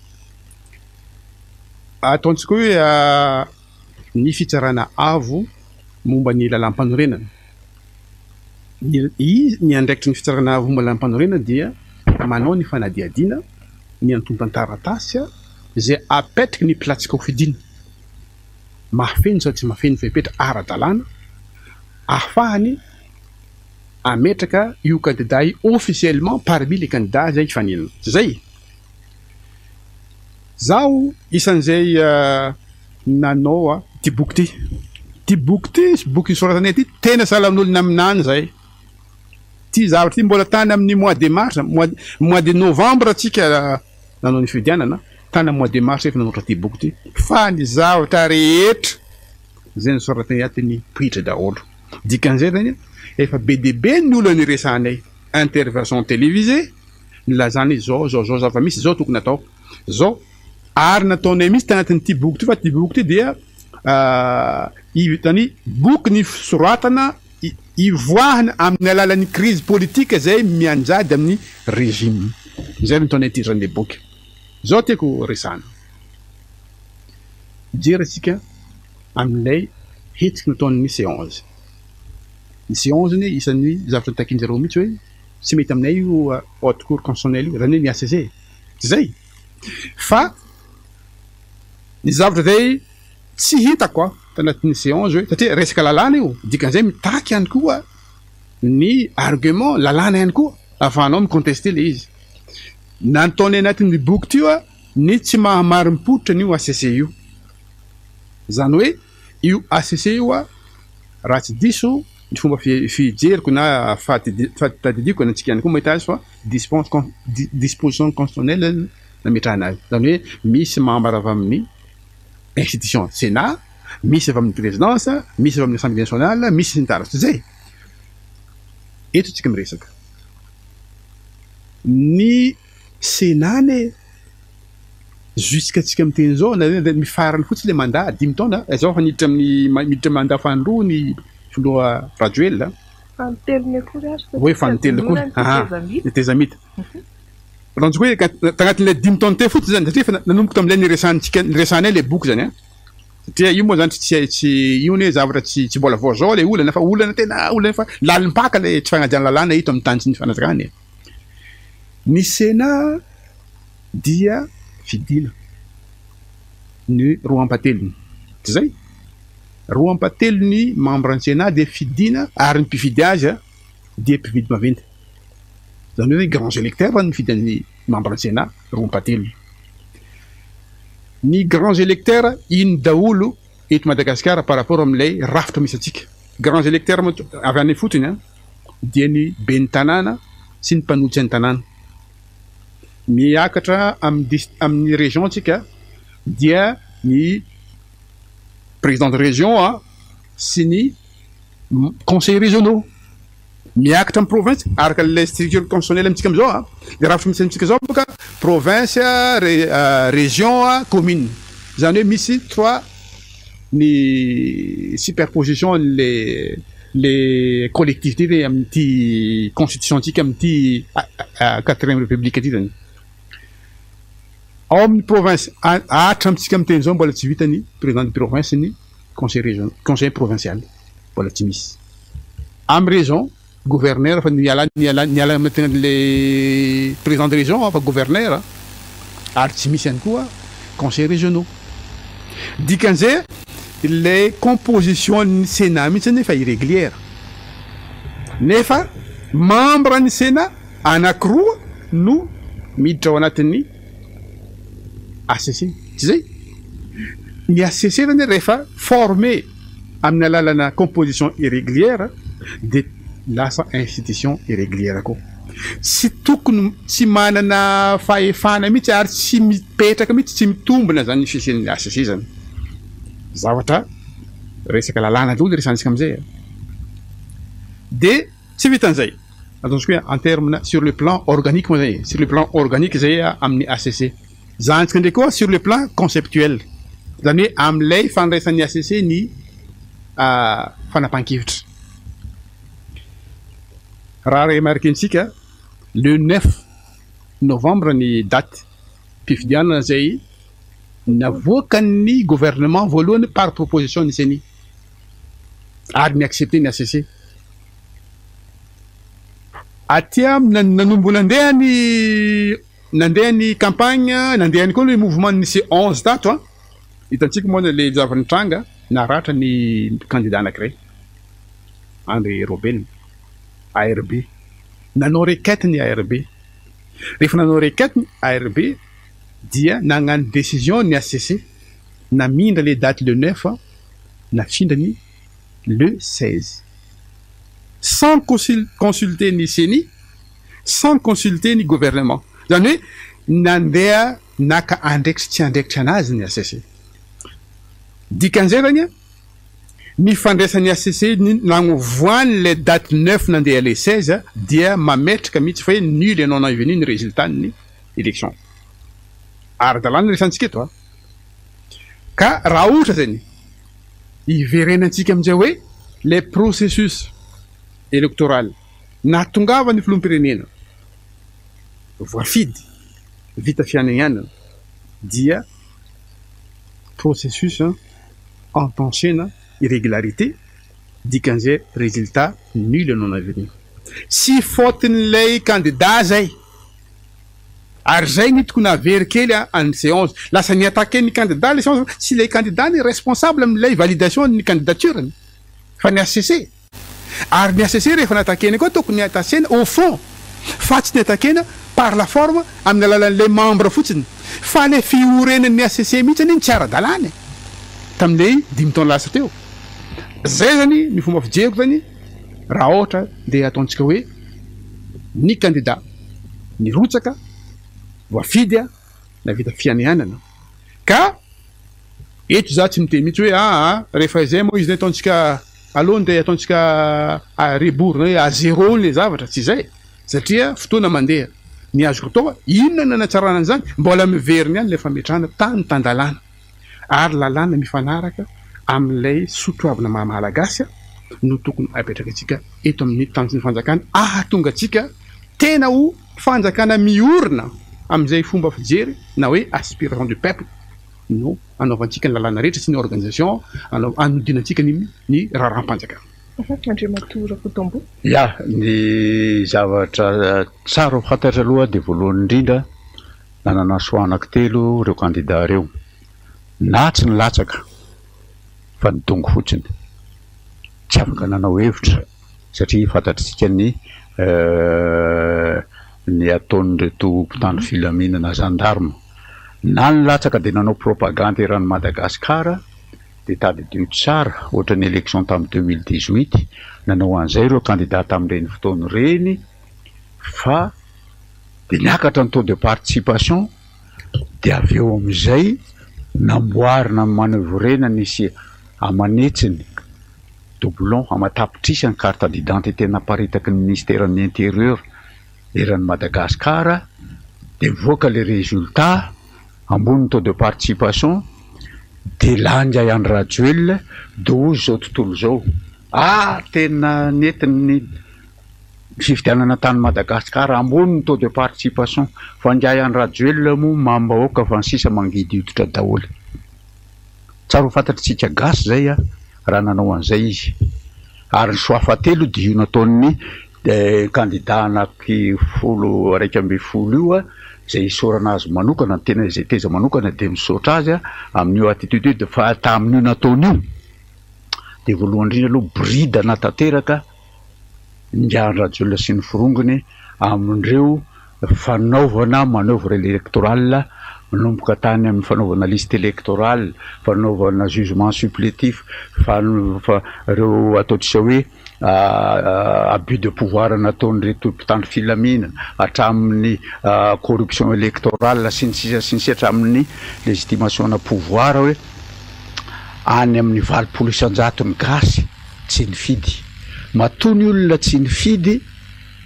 Ataontsika hoe ny fitsarana avo momba ny lalàm-panorenana. Ny ny andraikitry ny fitsarana avo momba ny lalàm-panorenana dia manao ny fanadihadiana ny antontan-taratasy izay apetraky ny mpilatsaka hofidiana. mahafeno sa tsy mahafeno fepetra ara-dalàna ahafahany ametraka io candidat io officiellement parmi les candidats izay hifaninana. Zay! Zaho isan'izay nanao ity boky ity. Ity boky ity, boky nosoratanay ity, tena sahala amin'olona naminany zay. Ity zavatra ity mbola tany amin'ny mois de mars, mois de novembre tsika nanao ny fifidianana, tany amin'ny mois de mars efa nanoratra ity boky ity, fa ny zavatra rehetra izay nosoratanay ato nipoitra daholo. Dikan'izay zany efa be dia be ny olona niresahanay, intervention télévisée, nilazana izao izao izao zava-misy, izao tokony atao, izao, ary nataonay mihitsy tanatin'ity boky ity fa ity boky ity dia izany boky nisoratana Ivoahana amin'ny alalan'ny crise politique izay mianjady amin'ny régime. Izay no nataonay titre an'ilay boky. Izao tiako resahana. Mijery isika amin'ilay hetsika nataon'ny C onze. Ny C onze anie isan'ny zavatra notakian-jareo mihitsy hoe tsy mety aminay io haute cour constitutionnelle io, izany hoe ny HCC. Tsy izay? Fa ny zavatra izay Tsy hitako a, tanatin'ny séance hoe, satria resaka lalàna io, dikan'izay mitaky ihany koa ny argument lalàna ihany koa ahafahanao mi-contester le izy. Nataony anatin'ny boky ity oa ny tsy maha marim-pototra an'io HCC io. Izany hoe io HCC io oa raha tsy diso ny fomba fijeriko na fahatadidiako, na antsika ihany koa mahita azy fa disposition constitutionnelle nametrahana azy. Izany hoe misy membre avy amin'ny institution Sénat, misy avy amin'ny présidence, misy avy amin'ny assemblée nationale, misy sy ny tariny. Tsy izay? Eto tsika miresaka. Ny Sénat anie jusqu'à tsika miteny izao na hoe mifarana fotsiny ilay mandat dimy taona, izao efa niditra amin'ny miditra mandat faharoa ny filoha Rajoelina. Fanintelony akory ary satria Hoe fanintelony akory, aha, ny tetezamita. Ataontsika hoe tagnatin'ilay dimy taona teo fotsiny zany, satria efa nanomboka tamin'ilay niresahantsika, niresahanay ilay boky zany an, satria io moa zany tsy tsy io anie zavatra tsy tsy mbola vao zao ilay olana fa olana tena olana efa lalim-paka ilay tsy fanajana lalàna eto amin'ny tany sy ny fanjakana e. Ny Sénat dia fidiana ny roa ampahatelony, tsy zay? Roa ampahatelony membre ny Sénat dia fidiana ary ny mpifidy azy dia mpividy maventy. Izany hoe grands électeurs no mifidy an'ny membre ny Sénat, roa ampahatelony. Ny grands électeurs ino daholo eto Madagasikara par rapport amin'ilay rafitra misy antsika. Grands électeurs moa avy any ifotony an, dia ny ben'ny tanàna sy ny mpanolotsain'ny tanàna. Miakatra amin'ny dis- amin'ny région tsika dia ny président de région an sy ny conseillers régionaux. Miakatra amin'ny province araka ilay structure constitutionnelle amintsika amin'izao an, ilay rafitra misy amintsika izao boka province, région, commune. Izany hoe misy trois ny superposition an'le le collectivité amin'ity constitution-ntsika amin'ity quatrième république ity zany. Ao amin'ny province hatramintsika miteny izao mbola tsy vita ny président de province sy ny conseil régional, conseil provincial mbola tsy misy. Amin'ny région gouverneur fa niala niala niala amin'ny tena le président de région fa gouverneur ary tsy misy ihany koa conseil régionaux. Dikan'izay ilay composition ny sénat mihitsy anefa irrégulière nefa membre ny sénat anakiroa no miditra ao anatin'ny HCC. Tsy izay? Ny HCC zany rehefa formé amin'ny alalana composition irrégulière dia lasa institution irrégulière koa. Tsy tokony, tsy manana fahefana mihitsy ary tsy mipetraka mihitsy, tsy mitombina zany ny fisian'ny HCC zany. Zavatra resaka lalàna daholo resahantsika amin'izay e. Dia tsy vitan'izay, ataontsika hoe en terme sur le plan organique moa zay e, sur le plan organique zay amin'ny HCC. Zahantsika indray koa sur le plan conceptuel, izany hoe amin'ilay fandraisan'ny HCC ny fanapahan-kevitra. Raha remarquer-ntsika, le neuf novembre ny date fifidianana izay navoakan'ny gouvernement voalohany par proposition ny ceni ary ni-accepter ny HCC. Aty aminy nanomboka nandeha ny Nandeha ny campagne, nandeha ihany koa ny mouvement ny C 11 tato an! Hitantsika moa ilay zava-nitranga, naratra ny candidat anankiray, Andry Raobelina, ARB. Nanao requête ny ARB. Rehefa nanao requête ny ARB dia nagnano décision ny HCC, namindra ilay date le 9, nafindra ny le 16. Sans consulter ny ceni, sans consulter ny gouvernement. Izany hoe nandeha naka andraikitry tsy andraikitra anazy ny HCC. Dikan'izay zany an, ny fandraisan'ny HCC ny nagnovoany ilay date 9 nandeha le 16 dia mametraka mihitsy fa hoe nul et non avenu ny résultat ny élection. Ara-dalàna ny resantsika eto an. Ka raha ohatra zany hiverenantsika amin'izay hoe le processus électoral Nahatongavan'ny filoham-pirenena voafidy vita fianianana dia processus entancena irrégularité dikan'izay résultat nul non avenu. Tsy faute-n'ilay candidat zay ary zay ny tokony havery kely an'ny séance. Lasa ni-attaquer ny candidat le séance, tsy ilay candidat ny responsable amin'ilay validation ny candidature-ny fa ny HCC. Ary ny HCC rehefa natakena koa tokony atasena au fond fa tsy natakena par la forme amin'ny alalan'ilay membre fotsiny fa ilay fiorenan'ny HCC mihitsy anie no tsy ara-dalàna e! tamin'ilay dimy taona lasa teo. Zay zany ny fomba fijeriko zany raha ohatra dia ataontsika hoe ny kandida nirotsaka voafidy navita fianianana ka Eto za tsy miteny mihitsy hoe aa rehefa izay moa izy ny ataontsika aleo ndeha ataontsika à rebours na hoe à zéro le zavatra, tsy izay satria fotoana mandeha, ny azoko atao inona no hanatsarana an'izany, mbola miverina ihany ilay fametrahana tany tan-dalàna ary lalàna mifanaraka amin'ilay soatoavina maha malagasy no tokony apetraka antsika eto amin'ny tanjon'ny fanjakana ahatonga antsika tena ho fanjakana miorina amin'izay fomba fijery na hoe aspiration du peuple. no anaovantsika ny lalàna rehetra sy ny organisation anodinantsika ny ny raharaham-panjakana. Andriamatoa Rakotombo. Ya, ny zavatra tsara ho fantatra aloha dia voalohany indrindra nanana choix anankitelo ireo kandida ireo, na tsy nilatsaka fa nidongy fotsiny, tsy afaka nanao hevitra satria fantatritsika ny ny ataon'ireto mpitandro filaminana gendarme. Na nilatsaka dia nanao propagande eran'i Madagascar dia tadidio tsara ohatran'ny election tamin'ny 2018 nanao an'izay ireo candidat tamin'ireny fotoana ireny fa dia niakatra ny taux de participation dia avy eo amin'izay namboarina manoeuvrena nisy aman'hetsiny doublon aman-tapitrisa ny carte d'identité naparitaky ny ministeran'ny intérieur eran'i Madagascar dia mivoaka le résultat ambony taux de participation dia lany Andry Rajoelina dia hoy izao tontolo izao ah tena nety ny fifidianana tany Madagascar ambony ny taux de participation fa ingahy Andry Rajoelina moa mamim-bahoaka fa ny sisa mangidy hoditra daholo. Tsara ho fantatr'tsika gasy zay a raha nanao an'izay izy. Ary ny choix fahatelo dia io nataon'ny kandida anaky folo 11 io a, izay isaorana azy manokana, ny tena izay teza manokana dia misaotra azy amin'io attitude io, fa tamin'io nataony io dia voalohany indrindra aloha boridana tanteraka ingahy Andry Rajoelina sy ny forongony amin'ireo fanaovana manoeuvre électorale manomboka tany amin'ny fanaovana liste électorale, fanaovana jugement supplétif, fa ireo ataontsika hoe abus de pouvoir nataon'ireto mpitandro filaminana hatramin'ny corruption électorale sy ny sisa sy ny sisa hatramin'ny légitimation na pouvoir hoe any amin'ny 80% ny gasy tsy nifidy. Matoa ny olona tsy nifidy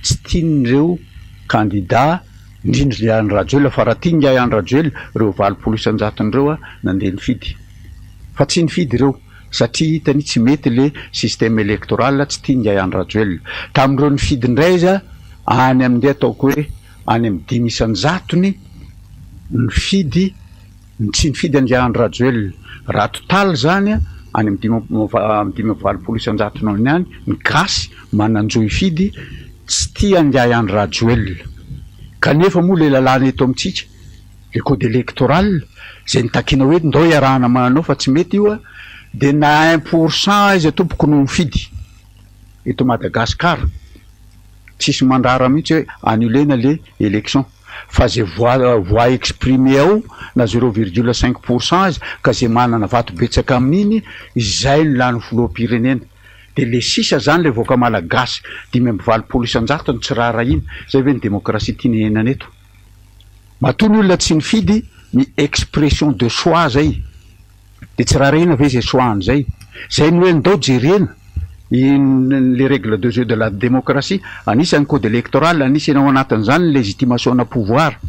tsy tian'ireo kandida indrindra i Andry Rajoelina fa raha tiany ingahy Andry Rajoelina ireo 80% ireo nandeha nifidy fa tsy nifidy ireo satria hitany tsy mety le système électoral tsy tiany ingahy Andry Rajoelina. Tamin'ireo nifidy indray izy any amin'ny ataoko hoe any amin'ny 5% nifidy ny tsy nifidy an'ingahy Andry Rajoelina. Raha total zany any amin'ny 85% any any ny gasy manan-jo hifidy tsy tia an'ingahy Andry Rajoelina. Kanefa moa le lalàna eto amintsika le code électoral izay nitakiana hoe ndao iarahana manao fa tsy mety io dia na 1% izy tompoko no mifidy eto Madagasikara tsisy mandrara mihitsy hoe annulena le élection fa zay voix exprimée ao na 0,5% izy ka zay manana vato betsaka amin'iny izay no lany filoham-pirenena dia le sisa zany le vahoaka malagasy 85% no tsy raharahiana. Zay ve ny démocratie tiana iainana eto? Matoa ny olona tsy nifidy ny expression de choix zay dia tsy raharahiana ve zay choix an'izay? Zay ny hoe ndao jerena les règles de jeu de la démocratie, anisan'ny code électoral, anisany ao anatin'izany ny légitimation na pouvoir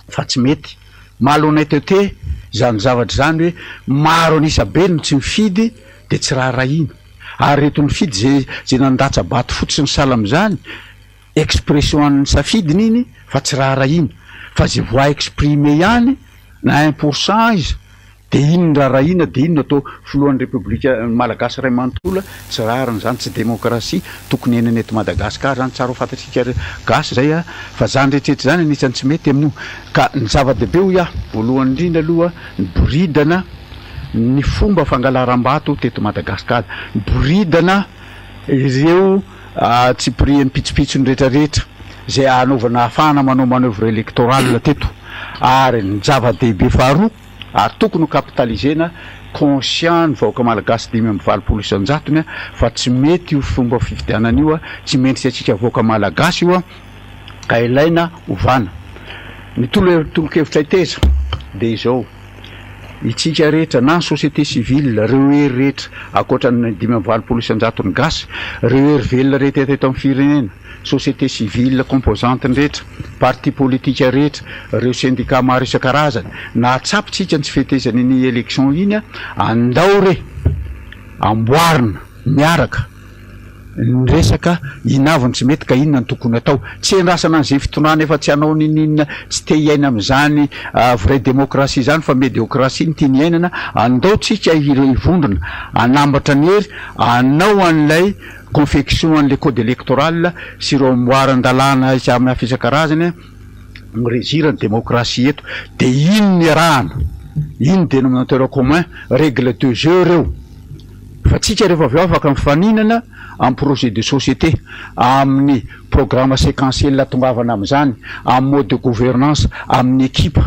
fa tsy mety. Malhonnêteté zany zavatra zany hoe maro an'isa be no tsy mifidy dia tsy raharahiana. Ary reto nifidy zay zay nandatsa-bato fotsiny sahala amin'izany expression an'ny safidiny iny fa tsy raharahiana. Fa zay voix exprimée ihany na 1% izy dia iny ny raharahiana dia iny no atao filohan'ny Repoblika Malagasy iray manontolo. Tsy rariny zany, tsy démocratie tokony iainana eto Madagasikara zany. Tsara ho fantatsika gasy zay fa zany rehetrarehetra zany anisan'ny tsy mety amin'io. Ka ny zava-dehibe hoy aho voalohany indrindra aloha ny boridana ny fomba fangalaram-bato teto Madagasikara, ny boridana ireo tsipirian'ny pitsopitsony rehetrarehetra izay hanaovana ahafahana manao manoeuvre électorale teto. Ary ny zava-dehibe faharoa ary tokony ho capitalisena conscient ny vahoaka malagasy 85% fa tsy mety io fomba fifidianana io, tsy mendrika antsika vahoaka malagasy io ka ilaina ovana. Ny tolo-kevitra iteza dia izao: itsika rehetra na ny société civile, ireo hery rehetra ankoatra ny 85% ny gasy, ireo hery velona rehetra eto amin'ny firenena, société civile composante rehetra, parti politique rehetra, ireo syndicat maro isan-karazany, nahatsapa tsika ny tsy fetezana iny élection iny, andao re amboarina miaraka ny resaka inona avy no tsy mety ka inona no tokony atao. Tsy andrasana an'izay fitondrana efa tsy hanao n'inon'inona, tsy te hiaina amin'izany vraie démocratie izany fa médiocratie no tiany hiainana. Andao tsika hivondrona, hanambatra ny hery, hanao an'ilay confection an'ilay code électoral sy ireo amboaran-dalàna samihafa isan-karazany mi-régir ny démocratie eto. Dia iny no iarahana, iny ny dénominateur commun, règle de jeu ireo. Fa tsika rehefa avy eo afaka mifaninana amin'ny projet de société, amin'ny programme séquentiel atongavana amin'izany, amin'ny mode de gouvernance, amin'ny équipe.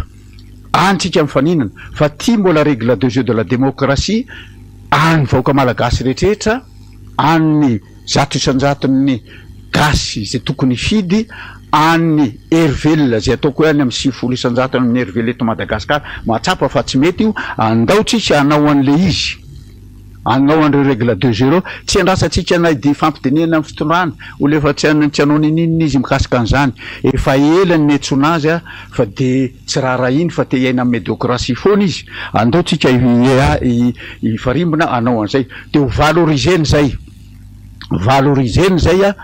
Any tsika mifaninana fa ty mbola regle de jeu de la démocratie any vahoaka malagasy rehetrrehetra any 100% ny gasy zay tokony hifidy, any hery velona zay ataoko hoe any amin'ny 90% amin'ny hery velona eto Madagasikara mahatsapa fa tsy mety io. Andao tsika hanao an'le izy, hanao an'ireo regle de jeu reo, tsy andrasantsika na de fampidinihana amin'ny fitondrana olo efa tsy tsy hanao nininona izy mikasika an'izany, efa ela ny niantsoana azy a fa de tsy raharahiany fa te hiaina amin'ny médiocratie foana izy. Andao tsika hifarimbona hanao an'izay de ho valorisena zay, valorisena zay a,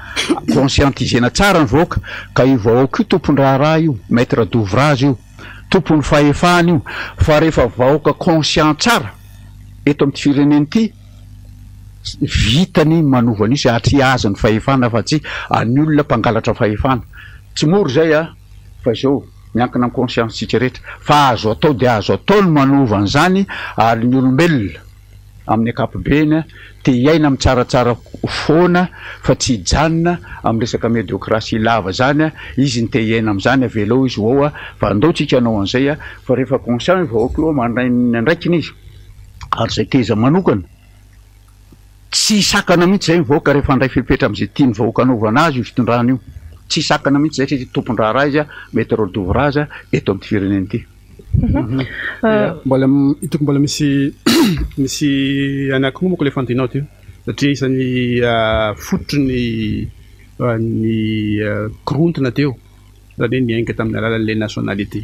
conscientisena tsara ny vahoaka, ka io vahoaka io tompon-draharaha io, maître d'ouvrage io, tompon'ny fahefana io, fa rehefa vahoaka conscient tsara eto amin'ity firenena ity, vitany manova an'io satria azy ny fahefana fa tsy an'ny olona mpangalatra fahefana. Tsy mora zay a, fa izao miankina amin'ny conscience-tsika rehetra, fa azo atao de azo atao ny manova an'izany, ary ny olombelona amin'ny ankapobeny te hiaina amin'ny tsaratsara foana fa tsy hijanona amin'ny resaka médiocratie lava zany, izy ny te hiaina amin'izany, avelao izy ho ao a, fa andao tsika hanao an'izay a, fa rehefa conscient io vahoaka io mandray ny andraikiny izy, ary zay teza manokana tsy hisakana mihitsy zay ny vahoaka rehefa handray fepetra amin'izay tian'ny vahoaka anaovana azy io fitondrana io, tsy hisakana mihitsy zay satria tompon-draharaha izy a, maître d'ouvrage eto amin'ity firenena ity. Mbola hitako mbola misy misy anankiroa manko le fanontanianao teo satria isan'ny fototry ny ny korontana teo zany hoe niainga tamin'ny alalan'le nationalité,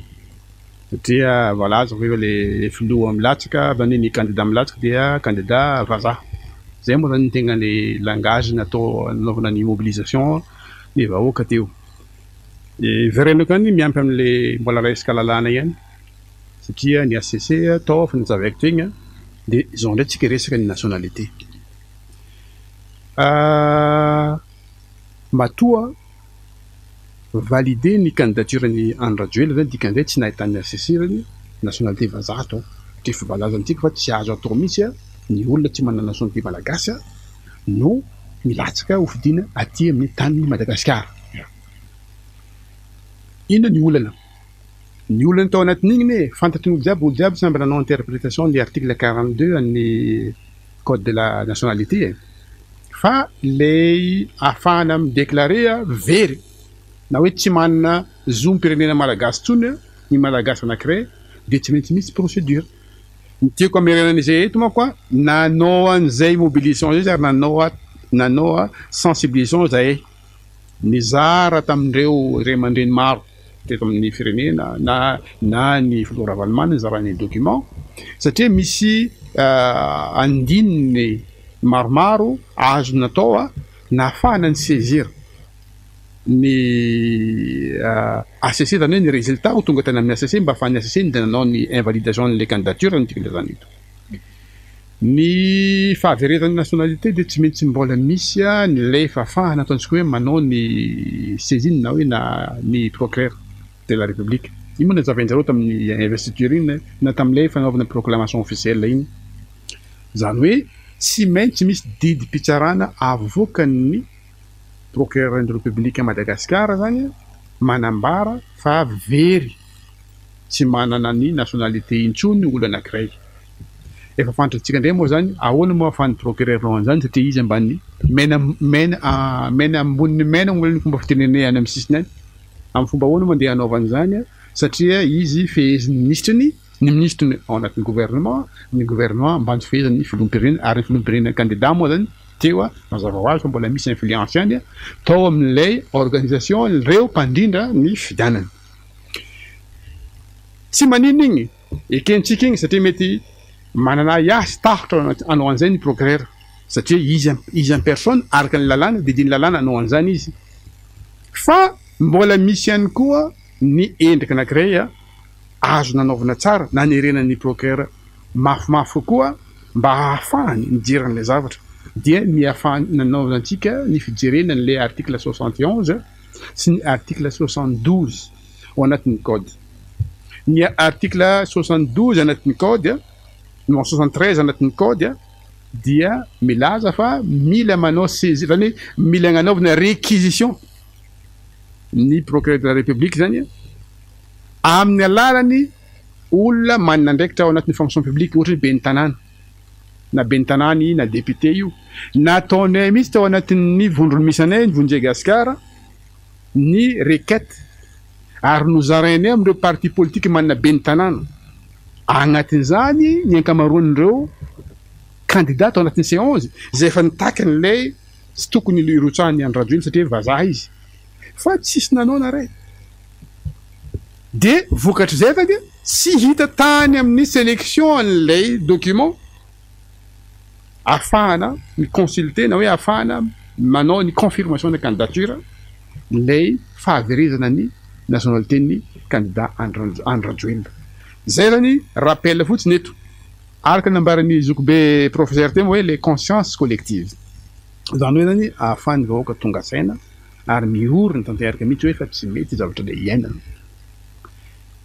satria voalaza hoe le filoha milatsaka zany hoe ny candidat milatsaka dia candidat vazaha, zay moa zany ny tegna le langage natao nanaovana ny mobilisation ny vahoaka teo. De verenako ihany miampy amin'le mbola resaka lalàna ihany satria ny HCC tao fa nozavaiko teo igny de izao indray tsika resaka ny nationalité. Matoa validé ny candidature ny Andry Rajoelina zany dikan'izay tsy nahitan'ny HCC zany nationalité vazaha tao, satria efa voalaza amintsika fa tsy azo atao mihitsy ny olona tsy manana nationalité malagasy no milatsaka ho fidiana aty amin'ny tanin'i Madagasikara. Inona ny olana? Ny olana tao anatin'igny ne fantatry ny olo jiaby, olo jiaby samby nanao interprétation ny article 42 an'ny code de la nationalité e, fa le ahafahana mi-déclarer very na hoe tsy manana zom-pirenena malagasy intsony ny malagasy anankiray de tsy maintsy misy procédure. Ny tiako hamerenana an'izay eto manko a, nanao an'izay mobilisation zay izy ary nanao nanao sensibilisation zahay, nizara tamin'ireo ray aman-dreny maro teto amin'ny firenena na na ny filoha Ravalomanana nizarany ny document satria misy andininy maromaro azo natao nahafahana ni-saisir ny HCC zany hoe ny résultat ho tonga tany amin'ny HCC mba ahafahan'ny HCC nanao ny invalidation an'ilay candidature no tiako ilazana eto. Ny fahaverezan'ny nationalité dia tsy maintsy mbola misy ny fahafahana ataontsika hoe manao ny saisine na hoe na ny procureur de la république. Iny moa nazavain-jareo tamin'ny investiture iny na tamin'ilay fanaovana proclamation officielle iny. Zany hoe tsy maintsy misy didim-pitsarana avoakan'ny procureur ny république Madagasikara zany manambara fa very tsy manana ny nationalité intsony olo anankiray. Efa fantatsika indray moa zany ahoana moa ahafahan'ny procureur manao an'izany satria izy ambany mena mena mena ambonin'ny mena moa ny fomba fitenenay any amin'ny sisiny any. Amin'ny fomba ahoana moa andeha hanaovana izany satria izy fehezin'ny minisitry ny minisitry ao anatin'ny gouvernement, ny gouvernement ambany fehezan'ny filoham-pirenena ary ny filoham-pirenena candidat moa zany teo mazava ho azy fa mbola misy influence ihany tao amin'ilay organisation ireo mpandrindra ny fifidianana. Tsy maninona igny, ekentsika igny satria mety manana ahiahy sy tahotra hanao an'izay ny procureur satria izy izy en personne araka ny lalàna, didin'ny lalàna hanao an'izany izy. Fa mbola misy ihany koa ny endrika anankiray azo nanaovana tsara nanerena ny procureur mafimafy kokoa mba hahafahany mijery an'ilay zavatra dia ny ahafahany nanaovantsika ny fijerena an'ilay article 71 sy ny article 72 ao anatin'ny code. Ny article 72 anatin'ny code, non 73 anatin'ny code dia milaza fa mila manao saisie, zany hoe mila agnanaovana réquisition ny procureur de la république zany amin'ny alalany olona manana andraikitra ao anatin'ny fonction publique, ohatra hoe ben'ny tanàna, na ben'ny tanàna na député io. Nataonay mihitsy tao anatin'ny vondrona misy anay, ny Vonjy Gasikara, ny requête ary nozarainay amin'ireo parti politique manana ben'ny tanàna. Agnatin'izany ny ankamaroan'ireo candidat tao anatin'ny C11 izay efa nitaky an'ilay tsy tokony hirotsahan'i Andry Rajoelina satria vazaha izy. Fa tsisy nanao na ray. Dia vokatr'izay va dia tsy hita tany amin'ny sélection an'ilay document ahafahana mi-consulter na hoe ahafahana manao ny confirmation de candidature ilay fahaverezana ny nationalité-n'ny candidat Andry Rajoelina. Izay zany rappel fotsiny eto. Araka ny nambaran'ny zokibe professeur teo hoe le conscience collective. Izany hoe zany ahafahan'ny vahoaka tonga saina ary miorina tanteraka mihitsy hoe fa tsy mety zavatra le iainana.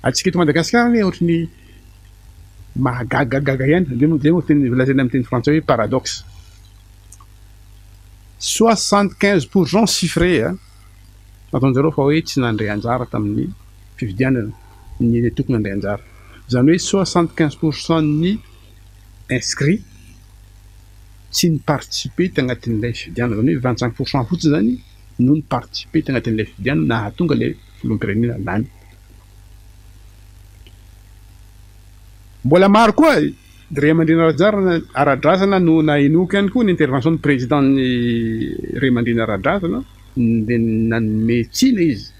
Antsika eto Madagasikara anie ohatry ny mahagagagaga ihany, zay moa zay moa teny lazaina amin'ny teny frantsay hoe paradoxe. 75 pour cent chiffré a, nataon-jareo fa hoe tsy nandray anjara tamin'ny fifidianana ny tokony handray anjara. Izany hoe 75 pour cent ny inscrit tsy ni-participer tagnatin'ilay fifidianana, izany hoe 25 pour cent fotsiny zany no ni-participer tagnatin'ilay fifidianana nahatonga ilay filoham-pirenena lany. Mbola maro koa ray aman-dreny ara-drazana no nahenoiko ihany koa ny intervention ny président-n'ny ray aman-dreny ara-drazana dia nanome tsiny izy,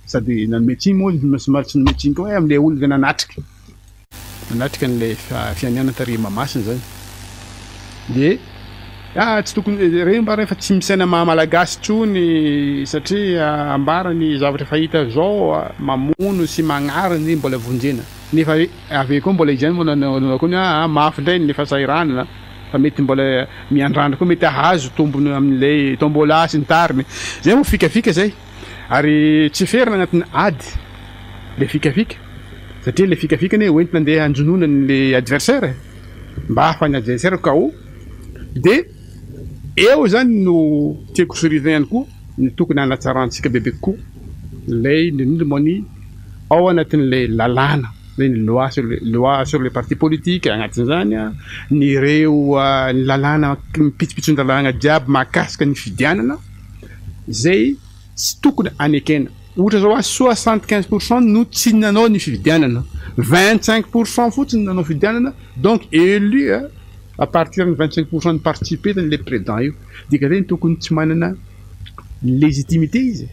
sady nanome tsiny moa izy somary tsy nanome tsiny koa hoe amin'ilay olona nanatrika. Nanatrika an'ilay fianianana tary Mahamasina izany dia ah tsy tokony ireny mba rehefa tsy misaina maha malagasy intsony satria ambara ny zavatra efa hita zao mamono sy magnary ny mbola vonjena nefa avy eo koa mbola izy ihany mbola nanao koa ny ah mafy indray ny fahasahiranana fa mety mbola miandrandra koa mety hahazo tombony amin'ilay tombola sy ny tariny zay moa fikafika zay. Ary tsy ferana agnatin'ny ady le fikafika satria le fikafika anie hoentina andeha hanjonoana an'le adversaire e, mba ahafahan'ny adversaire KO, de eo zany no tiako soritana ihany koa ny tokony hanatsarantsika bebe kokoa lay indrindra indrindra moa ny ao anatin'ilay lalàna hoe ny loi sur le loi sur les partis politiques agnatin'izany an, ny ireo ny lalàna ny pitsopitson-dalàna jiaby mahakasika ny fifidianana. izay tsy tokony anekena. Ohatra zao a, 75 pour cent no tsy nanao ny fifidianana, 25 pour cent fotsiny nanao fifidianana, donc élu à partir ny 25 pour cent ny participer zany le président io, dikan'izay tokony tsy manana légitimité izy,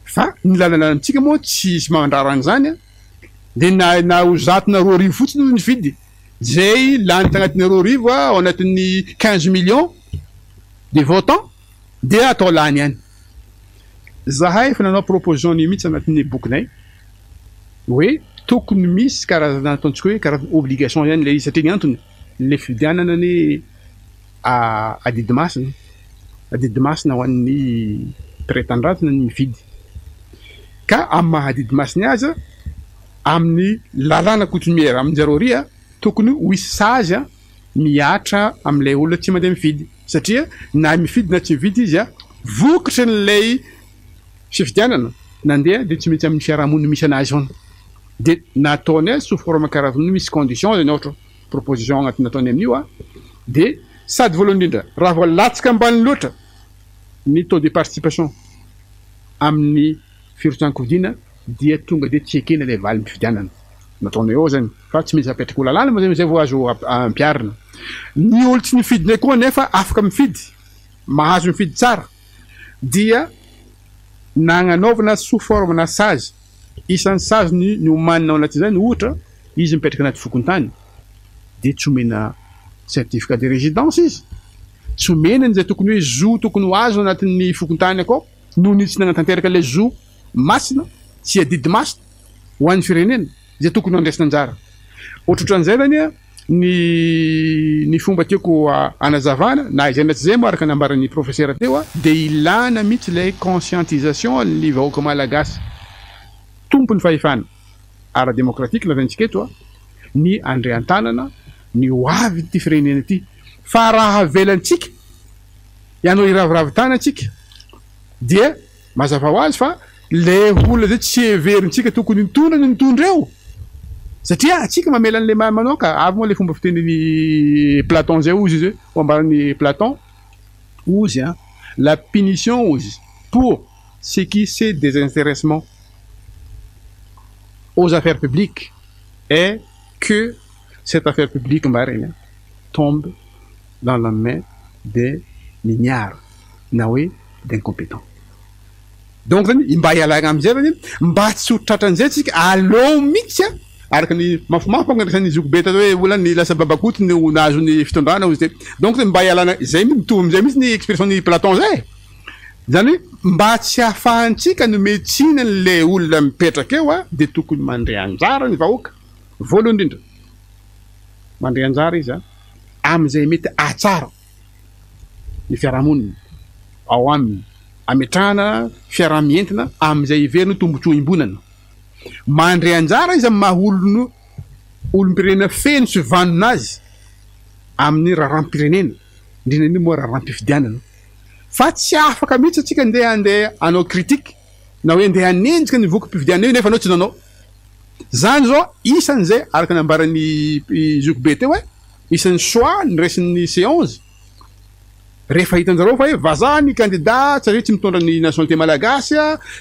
fa ny lalana amintsika moa tsisy mandrara an'izany a, de na ho 100 na 2000 fotsiny no nifidy, zay lany tagnatin'ny 2000 ao anatin'ny 15 millions de votants dia atao lany ihany. Zahay efa nanao proposition an'io mihitsy anatin'ny bokinay hoe tokony misy karazana ataontsika hoe karazana obligation ihany ilay izy satria ny antony le fifidianana anie adidy masina, adidy masina ho an'ny mpiray tanindrazana ny mifidy, ka amin'ny maha adidy masina azy amin'ny lalàna coutumière amin-jareo ary tokony ho hisy sazy mihatra amin'ilay olona tsy mandeha mifidy satria na mifidy na tsy mifidy izy vokatry n'ilay fifidianana nandeha dia tsy maintsy amin'ny fiarahamonina misy anazy foana, dia nataonay sous forme karazany misy condition zany ohatra proposition agnatin'ny nataonay amin'io a, dia sady voalohany indrindra raha vao latsaka ambany loatra ny taux de participation amin'ny firotsahan-kofidina dia tonga dia tsy ekena ilay valim-pifidianana nataonay eo zany fa tsy maintsy apetraka ho lalàna moa zany zay vao azo ampiharina. Ny olo tsy nifidinay koa nefa afaka mifidy, mahazo mifidy tsara dia nagnanaovana sous forme na sazy, isan'ny sazy ny niomanina ao anatin'izany ohatra izy mipetraka anaty fokontany dia tsy omena certificat de résidence izy, tsy omena an'izay tokony hoe zo tokony ho azo anatin'ny fokontany akao noho ny tsy nanatanteraka ilay zo masina sy adidy masina ho an'ny firenena izay tokony ho andraisina anjara. Ohatrohatran'izay zany a ny ny fomba tiako hanazavana na izay na tsy izay moa araka ny nambaran'ny professeur teo a dia ilana mihitsy ilay conscientisation ny vahoaka malagasy tompon'ny fahefana ara-demokratika lazaintsika eto a ny handray an-tanana ny ho avin'ity firenena ity fa raha avelantsika ianao hiraviravy tany antsika dia mazava ho azy fa le olona zay tsy heverintsika tokony hitondra no mitondra eo. Satria antsika mamela an'ilay mahay manao ka avy moa ilay fomba fitenin'i Platon izay hozy izy hoe, ho ambaran'i Platon hozy an, la punition hozy pour ce qui se désintéressement aux affaires publiques est que cette affaire publique mba reny an, tombe dans la main des mignards na hoe d'incompétents. Donc zany mba hialana amizay zany mba tsy ho tratran'izay tsika aleo mihitsy a araka ny mafimafy manko ny zokibe tato hoe olona ny lasa babakoto no nahazo ny fitondrana hozy teny. Donc zany mba hialana zay mitovy amizay mihitsy ny expression ny Platon zay. Zany hoe mba tsy ahafahantsika no metsina an'le olona mipetraka eo a de tokony mandray anjara ny vahoaka. Voalohany indrindra mandray anjara izy a amizay mety ahatsara ny fiarahamonina ao aminy, ametrahana fiaraha-mientina amin'izay heveriny ho tombontsoa iombonana. Mandray anjara izy amin'ny maha olona olom-pirenena feno sy vanona azy amin'ny raharaham-pirenena, indrindra indrindra moa raharaham-pifidianana. Fa tsy afaka mihitsy antsika ndeha handeha hanao critique na hoe ndeha hanenjika ny voka-pifidianana io nefa anao tsy nanao. Zany zao isan'izay araka ny nambaran'i zokibe teo hoe isan'ny choix noraisin'ny C 11 rehefa hitan-jareo fa hoe vazaha ny candidat satria tsy mitondra ny nationalité malagasy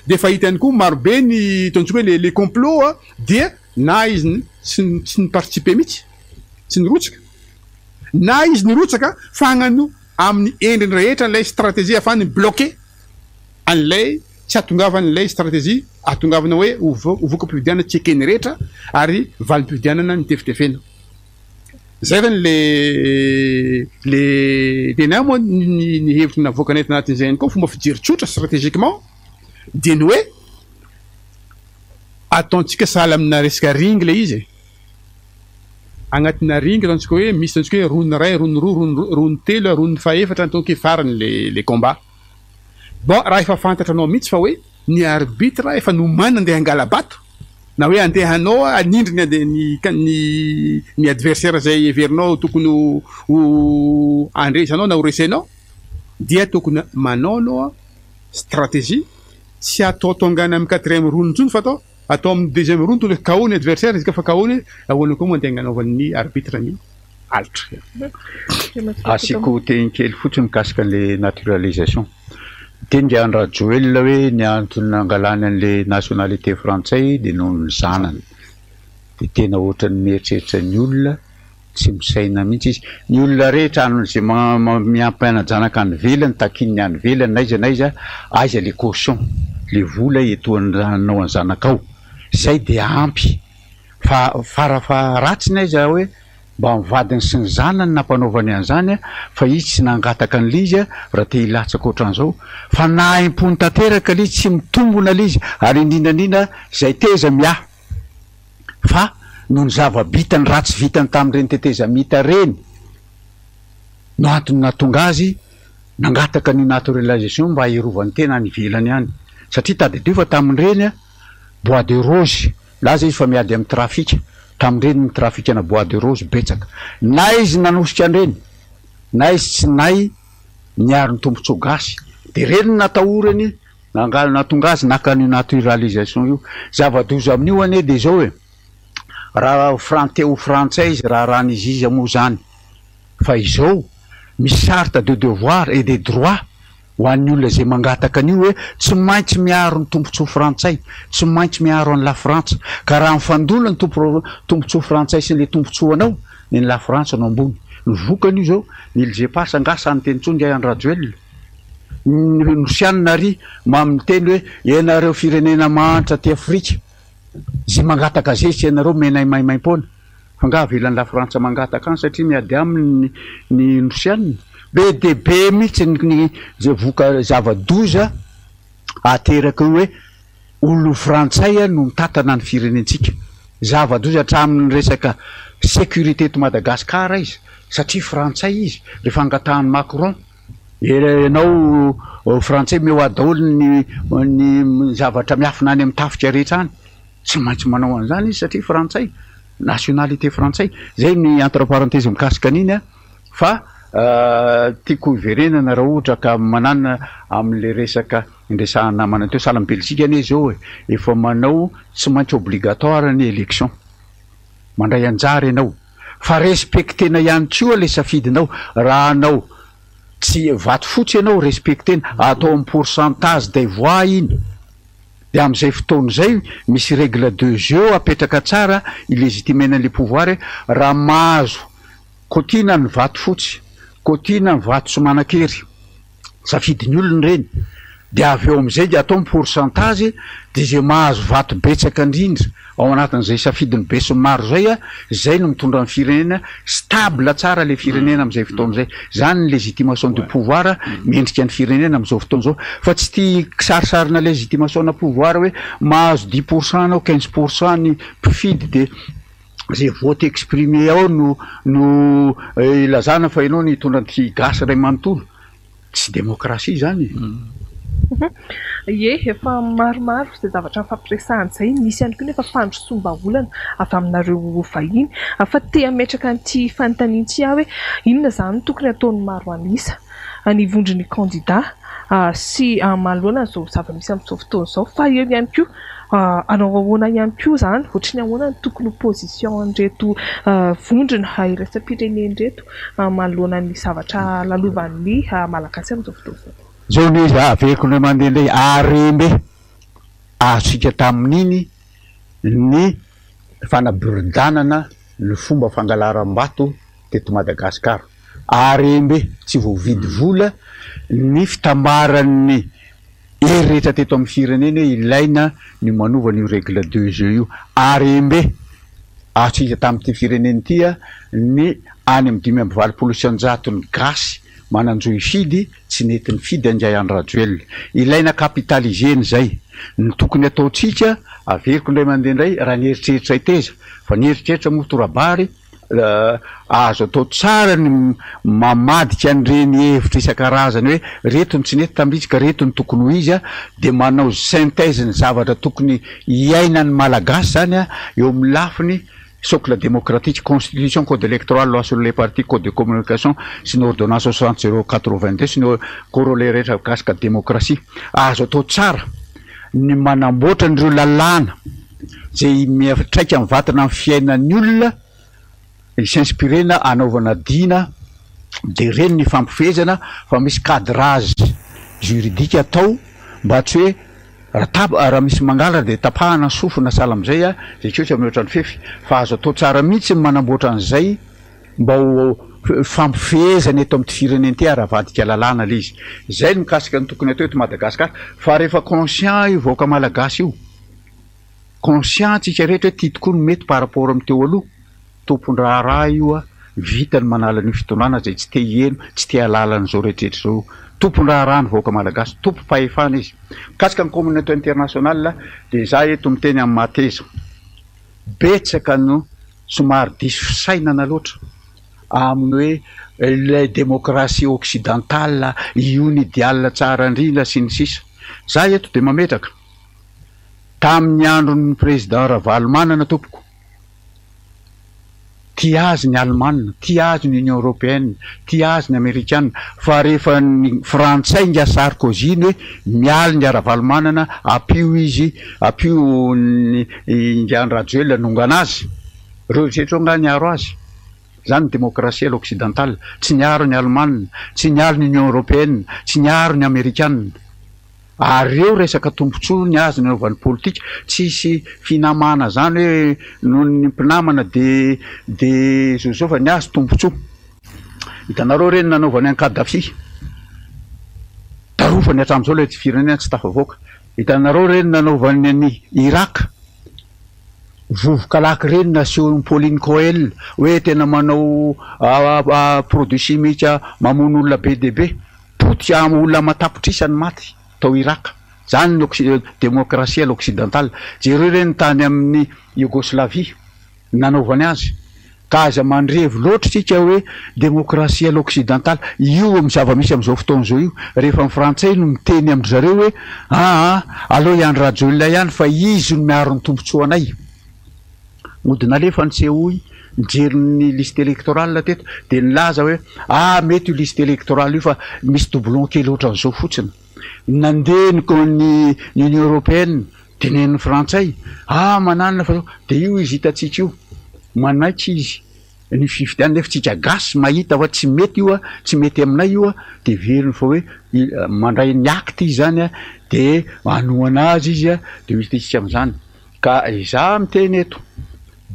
dia efa hita ihany koa marobe ny ataontsika hoe le complot dia na izy tsy tsy ni-participer mihitsy tsy nirotsaka na izy nirotsaka fa hagnano amin'ny endriny rehetra ilay stratégie ahafahany mi-bloquer an'ilay tsy hahatongavan'ilay stratégie hahatongavana hoe ho voka-pifidianana tsy eken'ny rehetra ary valim-pifidianana nitefitefena. Zay zany le le tena ahy moa ny ny hevitra navoakanay tanatin'izay ihany koa fomba fijery tsotra stratégiquement dia ny hoe ataontsika sahala amina resaka ring le izy e. Agnatina ring ataontsika hoe misy ataontsika hoe round iray, round roa, round round telo, round fahefatra ataontsika hoe farany le le combat. Bon raha efa fantatranao mihitsy fa hoe ny arbitre efa nomanina andeha hangala-bato na hoe andeha hanao hanindry ny ny ny ny adversaire izay heverinao tokony ho ho handresy anao na ho resenao dia tokony manao aloha stratégie tsy atao tonga any amin'ny quatrième round intsony fa atao atao amin'ny deuxième round tonga KO ny adversaire izy ka fa KO ny ahoana koa moa andeha hanaovan'ny arbitre ny alitra. Asiako teny kely fotsiny mikasika an'ilay naturalisation. Niteny ingahy Andry Rajoelina hoe ny antony nangalany an'ilay nationalité frantsay dia noho ny zanany. Dia tena ohatran'ny mieritreritra ny olona tsy misaina mihitsy izy. Ny olona rehetra any izay miampiana-janaka any ivelany, takian'ny any ivelany na aiza na aiza, aiza ilay caution, ilay vola etoanao an'ny zanakao. Izay dia ampy. Fa farafaha-ratsiny aiza hoe mba ny vadiny sy ny zanany nampanaovany an'izany fa izy tsy nangataka an'ilay izy raha te hilatsaka ohatran'izao fa nahaimpony tanteraka ilay izy tsy mitombona ilay izy ary indrindra indrindra izay teza miahy fa noho ny zava-bitany ratsy vitany tamin'ireny tetezamita ireny no antony nahatonga azy nangataka an'io naturalisation mba hiarovany tena any ivelany any satria tadidio fa tamin'ireny bois de rose Milaza izy fa miady amin'ny trafika, tamin'ireny ny trafikana bois de rose betsaka. Na izy nanosika an'ireny, na izy tsy nahy niaro ny tombotsoa gasy. Dia ireny no natahorany nahatonga azy naka an'io naturalisation io. Zava-doza amin'io anie dia izao e, raha te ho frantsay izy raharahan'izy iza moa izany. Fa izao, misy charte de devoir et des droits Ho an'ny olona izay mangataka an'io hoe tsy maintsy miaro ny tombontsoa frantsay, tsy maintsy miaro an'i Lafrantsa. Ka raha mifandona ny tombontsoa frantsay sy ilay tombontsoanao, ny an'i Lafrantsa no ambony. Ny vokany io izao, ny îles éparses angaha sahy niteny intsony ingahy Andry Rajoelina? Ny Rosianina ary miteny hoe ianareo firenena mahantra aty Afrika, izay mangataka zezika ianareo omenay maimaimpoana. Fa nga avelan'i lafrantsa mangataka any satria miady aminy ny rosianina? Be dia be mihitsy ny zay voka zava-doza ateraky ny hoe olona frantsay no mitantana ny firenentsika. Zava-doza hatramin'ny resaka sécurité eto Madagascar izy satria frantsay izy rehefa angatahan'i Macron ianao frantsay omeo ahy daholo ny ny zavatra miafina any amin'ny tafika rehetra any. Tsy maintsy manao an'izany izy satria frantsay, nationalité frantsay. Zay ny entre parenthèse mikasika an'iny an, fa tiako hiverenana raha ohatra ka mananona amin'le resaka niresahan'ny namana teo, sahala amin'i Belzika anie zao e, efa manao tsy maintsy obligatoire ny élection. Mandray anjara ianao. Fa respectena ihany koa le safidinao raha hanao tsy vato fotsy ianao respectena atao amin'ny pourcentage des voix iny de amin'izay fotoana izay misy règle de jeu apetraka tsara hi-legitimena an'le pouvoir hoe raha mahazo kotiana ny vato fotsy, kotiana ny vato tsy manan-kery. safidin'ny olona ireny, dia avy eo amin'izay dia atao ny pourcentage dia izay mahazo vato betsaka indrindra ao anatin'izay safidin'ny besinimaro izay, izay no mitondra ny firenena, stable tsara ilay firenena amin'izay fotoana izay, izany ny légitimation du pouvoir mendrika ny firenena amin'izao fotoana izao, fa tsy ity kisarisarina légitimation-na pouvoir hoe mahazo dix pour cent anao, quinze pour cent ny mpifidy dia. Zay vote exprimé ao no no ilazana fa ianao no hitondra an'ity gasy iray manontolo. Tsy demokrasia izany e. Ie, efa maromaro izay zavatra nifampiresahana izay, nisy ihany koa nefa fandrosoam-bahaolana avy aminareo vahiny. Fa te hametraka an'ity fanontaniana ity aho hoe inona izany no tokony hataon'ny maro an'isa, ny vondron'ny kandida sy manoloana an'izao zava-misy amin'izao fotoana izao fa eo ihany koa hanao ahoana ihany koa izany, ohatry ny ahoana no tokony ho position an'ireto vondrona iraisam-pirenena ireto manoloana ny zavatra lalovan'ny Malagasy amin'izao fotoana izao. Izao anie izy averiko indray mandeha indray arembe azontsika tamin'iny ny fanaboridanana ny fomba fangalaram-bato teto Madagasikara. Arembe tsy voavidy vola ny fitambaran'ny hery rehetra teto amin'ny firenena hoe ilaina ny manova an'io règle de jeu io. Arembe azontsika tamin'ity firenena ity ny any amin'ny 185 ny gasy manan-jo hifidy tsy nety nifidy an'ingahy Andry Rajoelina. Ilaina capitaliser-na izay. Ny tokony ataontsika, averiko indray mandeha indray, raha ny eritreritra hiteza, fa ny eritreritra moa tora-bary, Azo atao tsara ny mamadika an'ireny hevitra isan-karazany hoe reto no tsy nety tamin'itsy ka reto no tokony ho izy dia manao synthèse ny zavatra tokony hiainan'ny Malagasy izany eo amin'ny lafiny socle démocratique, constitution, code électoral, loi sur les partis, code de communication sy ny ordonnance 60 082 sy ny corollaire rehetra mikasika démocratie. Azo atao tsara ny manamboatra an'ireo lalàna izay miantraika mivantana amin'ny fiainan'ny olona, hi-s'inspirer-na hanaovana dina dia ireny ny ifampifehezana fa misy cadrage juridique atao mba tsy hoe raha tap- raha misy mangalatra dia tapahana ny sofina sahala amin'izay a, izay kosa mihoatra ny fefy fa azo atao tsara mihitsy ny manamboatra an'izay mba ho fampifehezana eto amin'ity firenena ity ary avadika lalàna ilay izy. Izay no mikasika ny tokony atao eto Madagasikara fa rehefa conscient io vahoaka malagasy io, Conscient tsika rehetra hoe ty tokoa no mety par rapport amin'ny teo aloha, tompon-draharaha io a, vita ny manala an'io fitondrana izay tsy te hiheno, tsy te hahalala an'izao rehetra rehetra izao io. Tompon-draharaha ny vahoaka malagasy, tompom-pahefana izy. Mikasika ny communauté internationale dia za eto miteny amin'ny maha teza, betsaka no somary diso fisainana loatra amin'ny hoe ilay démocratie occidentale io ny idéal tsara indrindra sy ny sisa. Za eto dia mametraka. Tamin'ny andron'ny président Ravalomanana tompoko, tia azy ny Alemana, tia azy ny Union Européenne, tia azy ny Amerikana, fa rehefa ny Frantsay ingahy Sarkozy iny hoe mialy ingahy Ravalomanana, ampio izy, ampio ny ingahy Andry Rajoelina hanongana azy, ireo rehetra ireo angaha niaro azy? Izany ny démocratie à l'occidentale, tsy niaro ny Alemana, tsy niaro ny Union Européenne, tsy niaro ny Amerikana. Ary eo resaka tombotsoa ny azy nanaovany politika, tsisy finamana zany hoe noho ny mpinamana de de zao zao fa ny azy tombotsoa. Hitanareo re ny nanaovany an'i Kadhafi, darofany hatramin'izao ilay firenena tsy tafavoaka. Hitanareo re ny nanaovany an'i Irak, vovoka laky ireny nasehon'i Pauline Coel hoe tena manao produit chimique mamono olona be dia be. Potika olona aman-tapitrisa ny maty tao Irak. Zany ny occi- démocratie à l'occidentale. Jereo re ny tany amin'ny Yougoslavie ny nanaovany azy. Ka aza mandrevy loatra isika hoe démocratie à l'occidentale. Io amin'ny zava-misy amin'izao fotoana izao io. Rehefa ny frantsay no miteny amin-dry zareo hoe aa aleo i Andry Rajoelina ihany fa izy no miaro ny tombotsoanay. Mody nalefa ny COI nijery ny liste électorale teto dia nilaza hoe ah mety io liste électorale io fa misy doublon kely ohatran'izao fotsiny. Nandeha ny ny Union européenne, tenenin'ny frantsay, ah mananona fa zao, dia io izy hitantsika io. Manaiky izy ny fifidianana nefa tsika gasy mahita fa tsy mety io a, tsy mety aminay io a, de heveriny fa hoe mandray ny acte izy zany a, de manohana azy izy a, de ho hitantsika am'zany. Ka izaho miteny eto,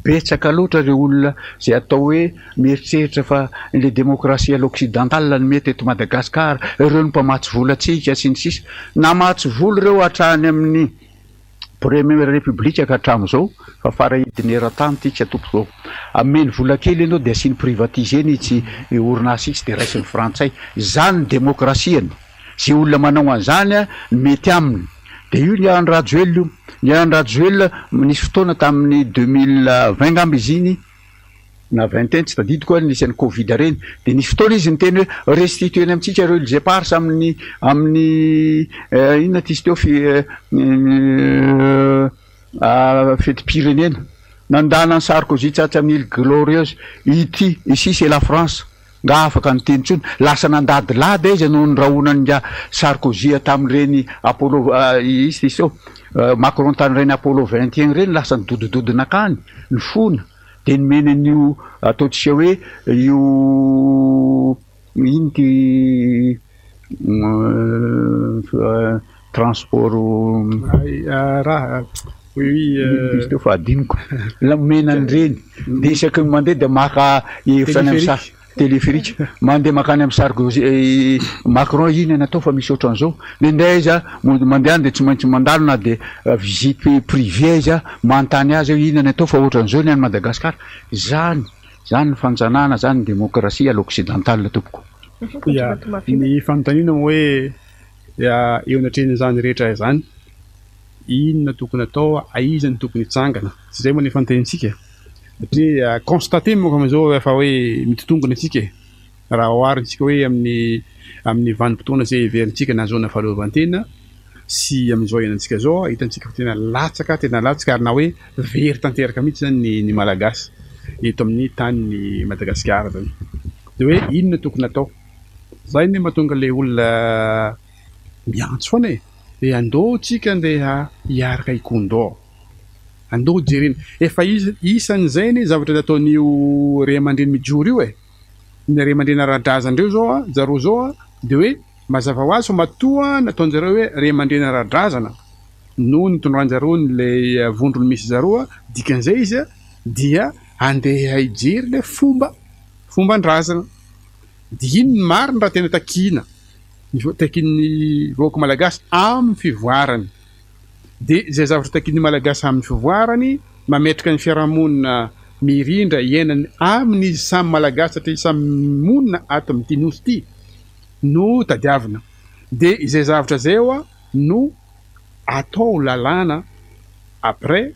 betsaka loatra ireo olona izay atao hoe mieritreritra fa ilay démocratie à l'occidentale no mety eto Madagascar, ireo no mpamatsy vola antsika sy ny sisa. Namatsy vola ireo hatrany amin'ny première république ka hatramin'izao fa faraidiny eran-tany tika tompoko ô. Ameny vola kely ianao dia asiany privatiser-ny itsy orinasa itsy dia raisin'ny frantsay. Izany ny démocratie-ny. Izay olona manao an'izany no mety aminy. Dia io ny an'i Rajoelina io. Ny an'i Rajoelina nisy fotoana tamin'ny 2020 angamba izy iny na 21 tsy tadidiko nisy an'ny covid ireny dia nisy fotoana izy niteny hoe restituer-ny amintsika ireo îles éparses amin'ny amin'ny inona ty izy teo fi fetim-pirenena. Nandana an'i Sarkozy tsy atsy amin'ny îles glorieuses ity ici c'est la France. Nga afaka niteny intsony? Lasa nandadilady aiza no nirahonan'ingahy Sarkozy tamin'ireny Apollo iza izy teo? Macron tamin'ireny Apollo 21 ireny lasa nidodododo nakany nifona dia nomeny an'io ataontsika hoe io ino ty transport raha oui oui izy teo fa adinoko nomena an'ireny dia isaky ny mandeha dia maka hevitra any amin'ny sary téléphérique mandeha makany amin'ny Sarkozy Macron iny natao fa misy ohatran'izao indraindray izy mandeha any dia tsy maintsy mandalo na dia visite privée izy manontany azy hoe inona ny atao fa ohatran'izao ny any Madagasikara zany zany ny fanjanahana zany ny démocratie à l'occidentale tompoko. Ya, ny fanontaniana moa hoe eo anatrehan'izany rehetra izany, inona tokony atao, aiza no tokony hitsangana? Tsy izay moa ny fanontaniantsika? Satria constater manko amin'izao efa hoe mitotongana isika e. Raha oharintsika hoe amin'ny amin'ny vanim-potoana izay heverintsika nahazoana fahaleovantena sy amin'izao iainantsika izao, hitantsika fa tena latsaka, tena latsaka ary na hoe very tanteraka mihitsy izany ny ny Malagasy eto amin'ny tanin'i Madagasikara izany. Dia hoe inona tokony atao? Izay anie mahatonga ilay olona miantso foana e! Hoe andao tsika andeha hiaraka hikondao. Andao jerena. Efa isan'izay anie zavatra nataon'io ray aman-dreny mijoro io e! Ny ray aman-dreny ara-drazana ireo izao an, zareo izao an, dia hoe mazava ho azy fa matoa nataon-jareo hoe ray aman-dreny ara-drazana no nitondran-jareo an'ilay vondrona misy zareo an, dikan'izay izy an dia andeha hijery ilay fomba, fomban-drazana. Dia iny ny marina raha tena takiana, ny takian'ny vahoaka malagasy amin'ny fivoarany. Dia izay zavatra takian'ny malagasy amin'ny fivoarany, mametraka ny fiarahamonina mirindra iainany amin'izy samy malagasy satria samy monina ato amin'ity nosy ity no tadiavina. Dia izay zavatra izay hoa no atao lalàna après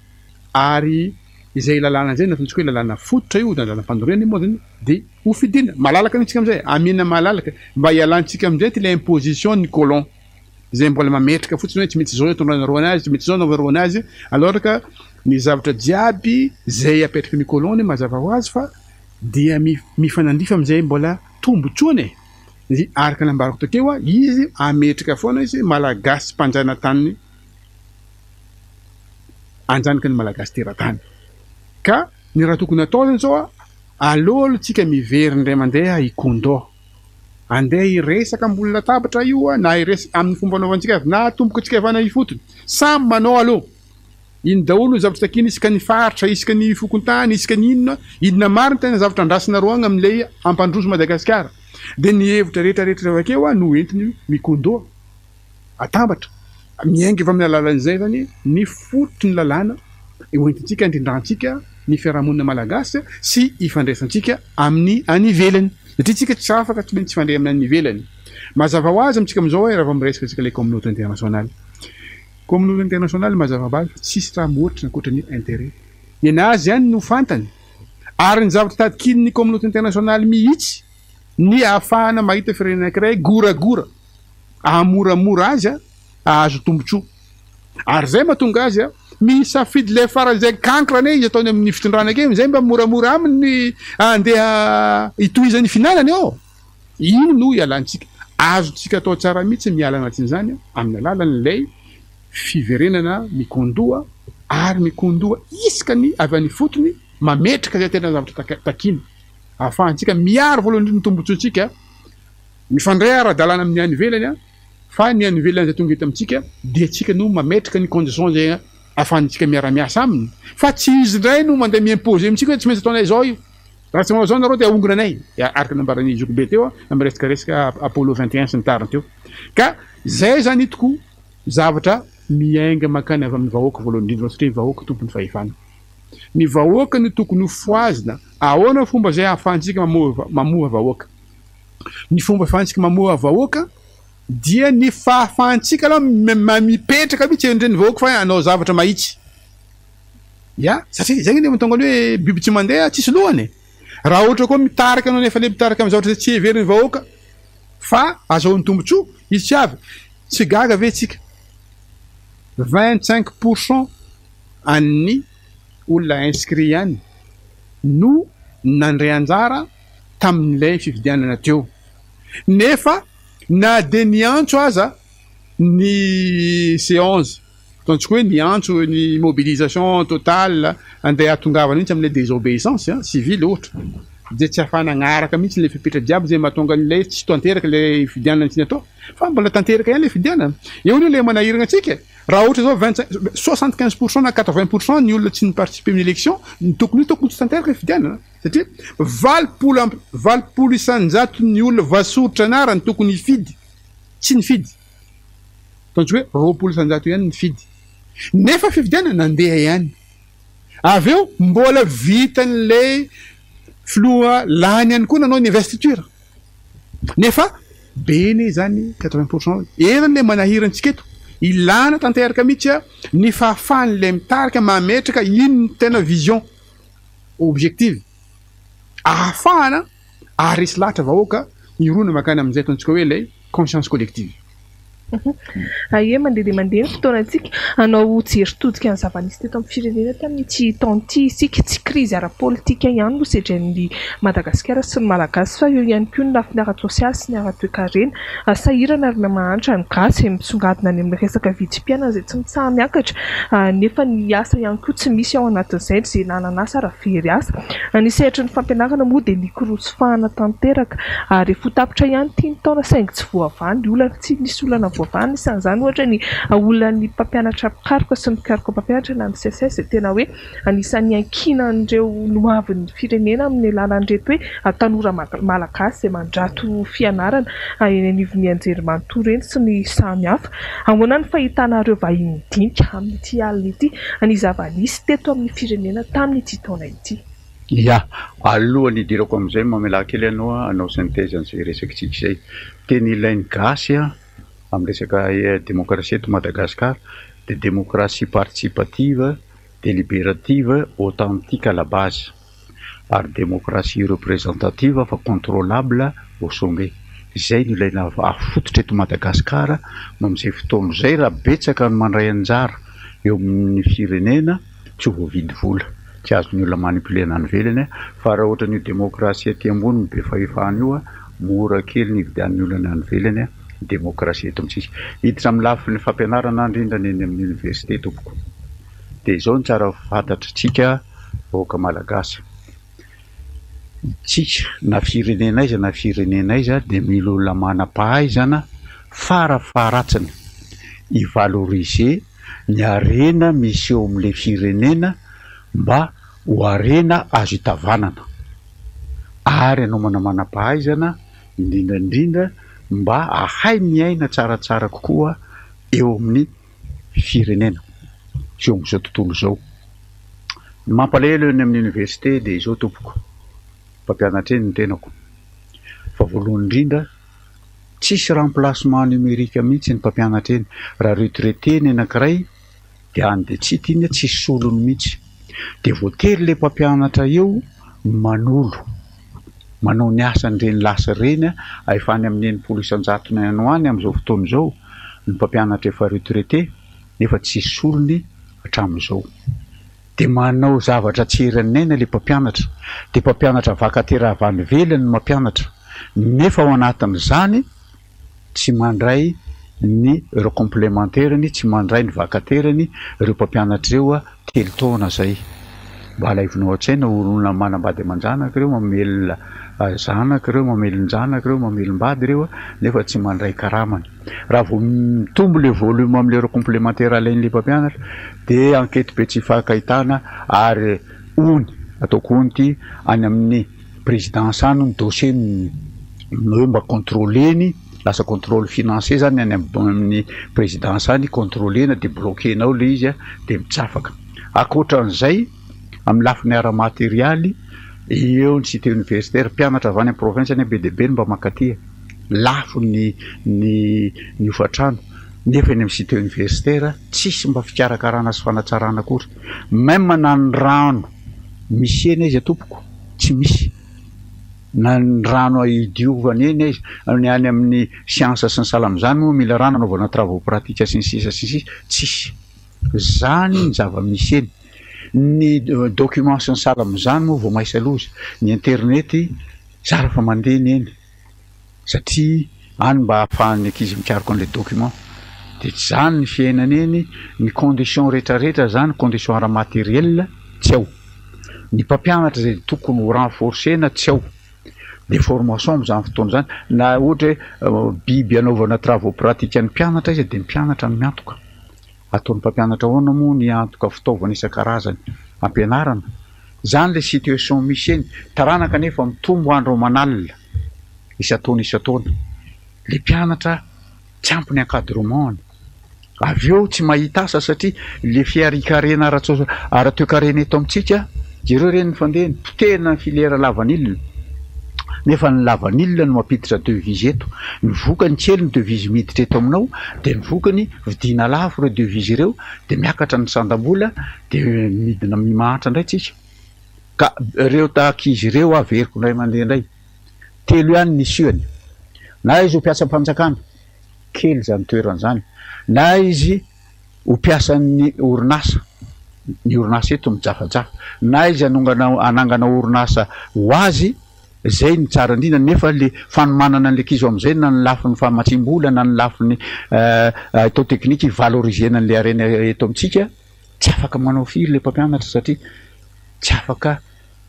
ary izay lalàna izay no ataontsika hoe lalàna fototra io na lalàm-panorenana io moa zany dia ho fidina malalaka mihitsy amin'izay, amena malalaka mba hialantsika amin'izay ity ilay imposition ny colon izay mbola mametraka fotsiny hoe tsy maintsy izao itondranareo anazy, tsy maintsy izao anaovanareo anazy alors que ny zavatra jiaby izay apetraky ny colon mazava ho azy fa dia mifanandrify amin'izay mbola tombotsoany e, araka ny nambarako takeo izy ametraka foana izy malagasy mpanjanatany anjanaky ny malagasy teratany ka ny raha tokony atao zany zao aleo aloha tsika miverina indray mandeha hikondo andeha hiresaka ambony latabatra io na hiresaka amin'ny fomba anaovantsika avy na atomboka tsika avy any ifotony samy manao aloha iny daholo ny zavatra takiana isaka ny faritra isaka ny fokontany isaka ny inona inona marina tena zavatra andrasana roagna amin'ilay ampandroso Madagasikara dia ny hevitra rehetra rehetra avy akeo no entiny mikondo atambatra miainga avy amin'ny alalan'izay zany ny fototry ny lalàna hoentintsika andrindrantsika ny fiarahamonina malagasy sy ifandraisantsika amin'ny any ivelany satria tsika tsy afaka tsy maintsy ifandray amin'ny any ivelany mazava ho azy amintsika amin'izao hoe raha vao miresaka tsika ilay communauté internationale communauté internationale mazava ho azy fa tsisy raha mihoatra ankoatra ny intérêt ny anazy ihany no fantany ary ny zavatra tadikin'ny communauté internationale mihitsy ny ahafahana mahita firenena anankiray goragora ahamoramora azy ahazo tombontsoa ary zay mahatonga azy misafidy le faran'izay kankra anie izy ataony amin'ny fitondrana akeo zay mba moramora aminy andeha hitohizan'ny finanany eo ino no ialantsika azontsika atao tsara mihitsy miala anatin'izany amin'ny alalan'ilay fiverenana mikondoa ary mikondoa isaka ny avy any fotony. mametraka izay tena zavatra takiana ahafahantsika miaro voalohany indrindra ny tombontsoantsika, mifandray ara-dalàna amin'ny any ivelany fa ny any ivelany izay tonga eto amintsika dia tsika no mametraka ny condition izay ahafahantsika miara-miasa aminy fa tsy izy indray no mandeha mi-imposer amintsika hoe tsy maintsy ataonay izao io. Raha tsy manao izao nareo dia ahongona anay, araka ny nambaran'i Zokibe teo amin'ny resaka resaka Apollo 21 sy ny tariny teo. Ka izay izany tokoa zavatra miainga mankany avy amin'ny vahoaka voalohany indrindra satria ny vahoaka tompon'ny fahefana. Ny vahoaka no tokony ho fohazina. Ahoana ny fomba izay ahafahantsika mamoha vahoaka? Ny fomba ahafahantsika mamoha vahoaka dia ny fahafahantsika aloha mipetraka mihitsy eo anatrehan'ny vahoaka fa hanao zavatra mahitsy. Ya, satria izay anie mahatonga ny hoe biby tsy mandeha tsisy lohany e. Raha ohatra koa mitarika anao nefa le mitarika amin'ny zavatra izay tsy heverin'ny vahoaka fa azahoany tombontsoa, izy tsy avy. Tsy gaga ve tsika? 25 pour cent an'ny olona inscrit ihany no nandray anjara tamin'ilay fifidianana teo. Nefa na dia niantso aza ny C11, ataontsika hoe niantso ny mobilisation totale andeha hahatongavana mihitsy amin'ilay désobéissance civile ohatra, dia tsy ahafahana agnaraka mihitsy ilay fepetra jiaby izay mahatonga an'ilay tsy tanteraka ilay fifidianana tsy natao. Fa mbola tanteraka ihany ilay fifidianana. Eo anie ilay manahirana antsika e! Raha ohatra izao 25, 75 pour cent na 80 pour cent ny olona tsy ni-participer amin'ny élection, ny tokony ho tokony tsy tanteraka ny fifidianana satria 80 amby 80 isan-jaton'ny olona voasoritra anarany tokony hifidy tsy nifidy. Ataontsika hoe 20% ihany nifidy. Nefa fifidianana nandeha ihany. Avy eo mbola vitan'ilay filoha lany ihany koa nanao ny investiture. Nefa be anie izany 80 pour cent erany ilay manahirana antsika eto. Ilana tanteraka mihitsy ny fahafahan'ilay mitarika mametraka ino ny tena vision objective ahafahana aharesy lahatra vahoaka hirona mankany amin'izay ataontsika hoe ilay conscience collective. Ie, mandeha dia mandeha ny fotoanantsika. Hanao jery todika ny zava-nisy teto amin'ny firenena tamin'ity taona ity isika. Tsy krizy ara-politika ihany no sedrain'i Madagasikara sy ny Malagasy fa eo ihany koa ny lafiny ara-tsosialy sy ny ara-toekarena. Sahirana ary mihamahantra ny gasy, misongadina any amin'ny resaka vidim-piainana izay tsy mitsaha-miakatra nefa ny asa ihany koa tsy misy ao anatin'izay, izay nanana asa ary very asa. Ny sehatry ny fampianarana moa dia nikorosofahana tanteraka ary efa ho tapitra ihany ity ny taona saingy tsy voavaha ny olana. Tsy nisy olana voavaha, anisan'izany ohatra ny olan'ny mpampianatra mpikaroka sy ny mpikaroka mpampianatra na ny SECES izay tena hoe anisan'ny iankinan'ireo ny hoavin'ny firenena amin'ny alalan'ireto hoe tanora malagasy izay mandrato fianarana eny anivon'ny anjerimanontolo ireny sy ny samy hafa. Ahoana ny fahitanareo vahiny dinika amin'ity alina ity ny zava-nisy teto amin'ny firenena tamin'ity taona ity? Ya, alohan'ny hidirako amin'izay mamelà kely ianao hanao synthèse an'izay resakitsika izay. Tena ilain'ny gasy amin'ny resaka démocratie eto Madagascar dia démocratie participative, délibérative, authentique à la base. Ary démocratie représentative fa contrôlable au sommet. Izay no ilaina afototra eto Madagascar amin'izay fotoana izay raha betsaka ny mandray anjara eo amin'ny firenena tsy ho voavidy vola, tsy azon'ny olona manipuler-na any ivelany fa raha ohatran'io démocratie aty ambony be fahefana io mora kely ny hividian'ny olona any ivelany ny démocratie eto amintsika. Hiditra amin'ny lafiny fampianarana indrindra ny eny amin'ny université tompoko. Dia izao no tsara ho fantatr'tsika vahoaka malagasy, itsika na firenena aiza na firenena aiza dia mila olona manam-pahaizana fara faharatsiny hi-valoriser ny harena misy eo amin'ilay firenena mba ho harena azo itavanana ary hanaovana manam-pahaizana indrindra indrindra mba hahay miaina tsaratsara kokoa eo amin'ny firenena sy eo amin'izao tontolo izao. Ny mampalahelo eny amin'ny oniversite dia izao tompoko, mpampianatra eny ny tenako, fa voalohany indrindra tsisy remplacement numérique mihitsy ny mpampianatra eny, raha retraité ny anankiray dia any dia tsy hita iny, tsisy solony mihitsy, dia voatery ilay mpampianatra eo no manolo, manao ny asan'ireny lasa ireny, efa any amin'ny 60 isan-jatony any ho any amin'izao fotoana izao ny mpampianatra efa retraité nefa tsisy solony hatramin'izao. Dia manao zavatra tsy eran'ny aina ilay mpampianatra, dia mpampianatra vacataire avy any ivelany no mampianatra, nefa ao anatin'izany tsy mandray ny heure complémentaire-ny, tsy mandray ny vacataire-ny ireo mpampianatra ireo telo taona izay. Mba alaivonao an-tsaina olona manambady aman-janaka ireo, mamelona zanaka ireo, mamelon-janaka ireo, mamelom-bady ireo nefa tsy mandray karamany. Raha vao mitombo le volume amin'ilay heure complémentaire alain'ilay mpampianatra dia enquête be tsy ifankahitana ary ony, ataoko ony ity, any amin'ny présidence any ny dossier no hoe mba contrôler-ny, lasa contrôle financier zany any amin'ny présidence any, contrôler-na dia bloquer-na ao ilay izy dia mitsafaka. Ankoatran'izay, amin'ny lafiny ara-materialy, eo ny cité universitaire, mpianatra avy any amin'ny province anie be dia be no mba mankaty e! Lafo ny ny ny hofantrano, nefa eny amin'ny cité universitaire tsisy mba fikarakarana sy fanatsarana akory. Même na ny rano misy eny aiza tompoko tsy misy. Na ny rano hidiovana eny aiza, ny any amin'ny siansa sy ny sahala amin'izany moa mila rano anaovana travaux pratiques sy ny sisa sy ny sisa, tsisy. Zany ny zava-misy eny. Ny documents sy ny sahala amin'izany moa vao maisa loza. Ny internet zara fa mandeha ny eny satria any mba ahafahan'ny ankizy mikaroka an'ilay document. Dia tsy zany ny fiainana eny, ny condition retraretra zany, condition ara-materiel tsy ao. Ny mpampianatra izay tokony ho renforcer-na tsy ao. Ny formation amin'izany fotoana izany, na ohatra hoe biby anaovana travaux pratiques ny mpianatra aiza dia ny mpianatra no miantoka. Ataon'ny mpampianatra ahoana moa ny hiantoka fitaovana isan-karazany ampianarana? Izany ilay situation misy eny. Taranaka anefa mitombo andro aman'alina, isan-taona isan-taona. Ilay mpianatra tsy ampy ny encadrement-ny. Avy eo tsy mahita asa satria ilay fiharian-karena ara-toekarena eto amintsika, jereo ireny ny fandehany, potehina ny filière lavanila. Nefa ny lavanila no mampiditra devise eto. Ny vokany kely ny devise miditra eto aminao dia ny vokany vidiana lafo ireo devise ireo dia miakatra ny sandam-bola dia midina mahantra indray tsika. Ka ireo tahaka izy ireo averiko indray mandeha indray. Telo ihany ny issue-ny. Na izy ho mpiasam-panjakana, kely izany toerana izany, na izy ho mpiasan'ny orinasa, ny orinasa eto mijafajafa, na izy hanongana hanangana orinasa ho azy, izay no tsara indrindra, nefa le fanomanana an'ilay ankizy ho amin'izay na ny lafiny famatsiam-bola na ny lafiny atao teknika hi-valoriser-na an'ilay harena eto amintsika, tsy afaka manao firy ilay mpampianatra satria tsy afaka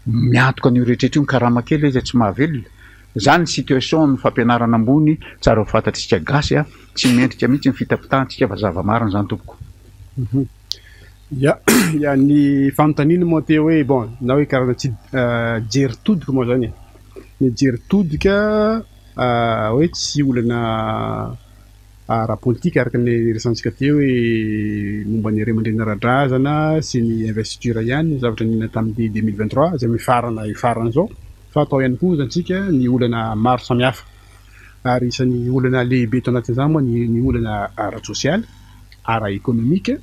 miantoka an'io rehetra io, ny karama kely aiza tsy mahavelona. Zany ny situation amin'ny fampianarana ambony tsara ho fantatsika gasy a, tsy mendrika mihitsy ny fitapitahantsika fa zava-marina zany tompoko. Ya, ya ny fanontaniana moa teo hoe bon na hoe karazana tsy jery todika moa zany e, ny jery todika hoe tsy olana ara-politika araka ny resahantsika teo hoe momba ny ray aman-dreny ara-drazana sy ny investiture ihany ny zavatra niainana tamin'ny 2023 izay mifarana hifarana izao fa atao ihany koa izantsika ny olana maro samihafa ary isan'ny olana lehibe tao anatin'izany moa ny ny olana ara-tsosialy, ara-ekonomika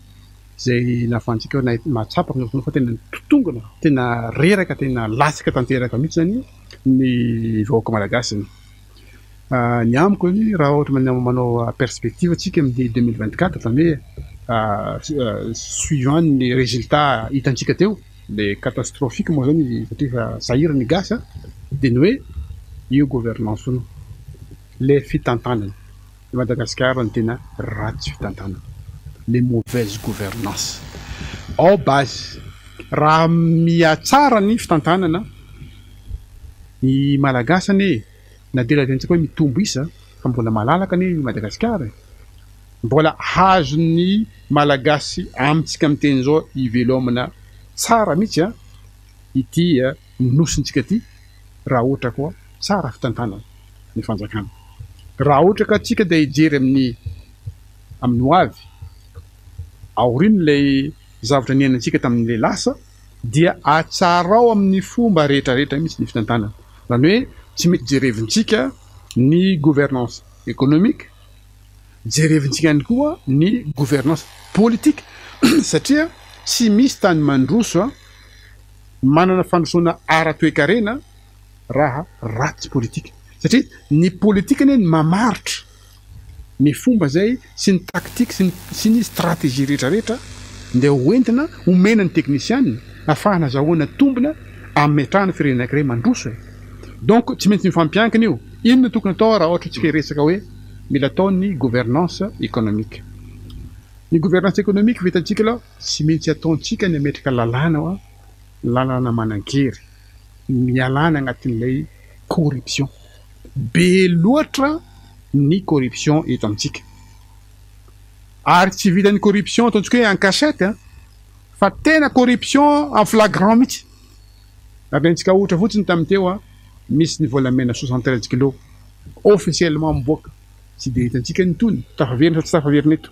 izay nahafahantsika hoe mahatsapa amin'izao fotoana fa tena nitotongana, tena reraka, tena latsaka tanteraka mihitsy izany ny vahoaka malagasy. Ny amiko aloha raha ohatra manao perspective tsika amin'ny 2024 zany hoe suivant ny résultat hitantsika teo le catastrophique moa zany satria efa sahirana ny gasy a, dia ny hoe io gouvernance io le fitantanana i Madagasikara no tena ratsy fitantanana, le mauvaise gouvernance ao base raha mihatsara ny fitantanana ny malagasy anie Na dia lazaintsika hoe mitombo isa fa mbola malalaka anie i Madagasikara e! Mbola azon'ny Malagasy amintsika miteny izao ivelomana tsara mihitsy an ity nosintsika ity raha ohatra koa tsara fitantanana ny fanjakana. Raha ohatra ka tsika dia hijery amin'ny amin'ny ho avy aorian'ilay zavatra niainantsika tamin'ilay lasa dia atsarao amin'ny fomba rehetra rehetra mihitsy ny fitantanana. Izany hoe tsy mety jerevintsika ny gouvernance économique, jerevintsika ihany koa ny gouvernance politique satria tsy misy tany mandroso manana fandrosoana ara-toekarena raha ratsy politika satria ny politika anie no mamaritra ny fomba izay sy ny tactique sy ny sy ny stratégie rehetra rehetra ndeha ho entina omena ny teknisiana afahana azahoana tombona ametrahana firenena anankiray mandroso e! Donc tsy maintsy mifampiankina io, inona no tokony atao raha ohatra tsika hiresaka hoe mila atao ny gouvernance économique? Ny gouvernance économique vitantsika aloha tsy maintsy ataontsika ny ametraka lalàna hoa. lalana manan-kery mialana agnatin'ilay corruption. Be loatra ny corruption eto amintsika. Ary tsy vitan'ny corruption ataontsika hoe en cachette an, fa tena corruption en flagrant mihitsy. Alaintsika ohatra fotsiny tamin'ny teo an, misy ny volamena 73 kilos officiellement miboaka, tsy dia hitantsika ny tony, tafaverina sa tsy tafaverina eto.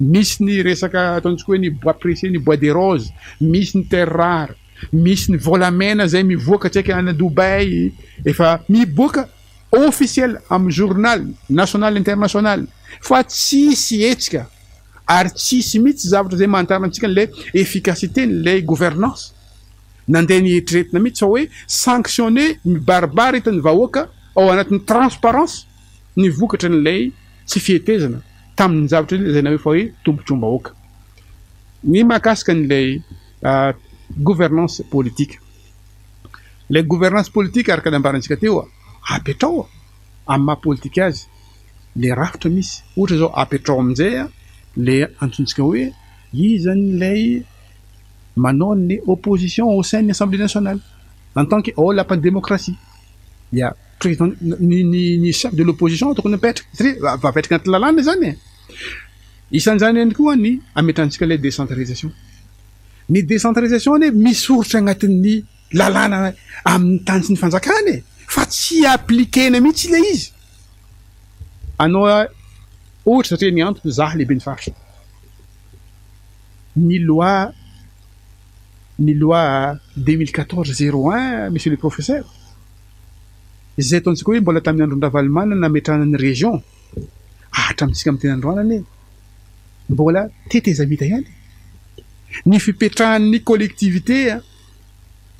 Misy ny resaka ataontsika hoe ny bois precieux, ny bois de rose, misy ny terre rare, misy ny volamena izay mivoaka tsy haiko any Dubaï, efa miboaka officiel amin'ny journal national international fa tsisy hetsika ary tsisy mihitsy zavatra izay mahantarina antsika an'ilay efficacité n'ilay gouvernance. Nandeha nieritreretina mihitsy fa hoe sanctionner mibaribary hitan'ny vahoaka ao anatin'ny transparence ny vokatry an'ilay tsy fihetezana tamin'ny zavatra lazaina hoe fa hoe tombontsoam-bahoaka. Ny mahakasika an'ilay gouvernance politique. Ilay gouvernance politique araka ny nambarantsika teo, apetrao amin'ny maha politika azy ilay rafitra misy. Ohatra izao apetrao amin'izay ilay antsointsika hoe iza ilay manao ny opposition au sein ny assemblée nationale en tant que ao lapan'ny démocratie. Dia président ny ny ny chef de l'opposition tokony mipetraka satria apetraka anaty lalàna izany e. Isan'izany ihany koa ny ametrahantsika ilay décentralisation. Ny décentralisation anie misoritra agnatin'ny lalàna amin'ny tany sy ny fanjakana e, fa tsy appliquer-na mihitsy ilay izy. Anao ohatra satria ny antony za lehiben'ny faritra. Ny loi ny loi 2014 01 monsieur le professeur izay ataontsika hoe mbola tamin'ny andron-dRavalomanana nametrahana ny région hatramintsika amin'ny tena androany anie mbola tetezamita ihany ny fipetrahan'ny collectivité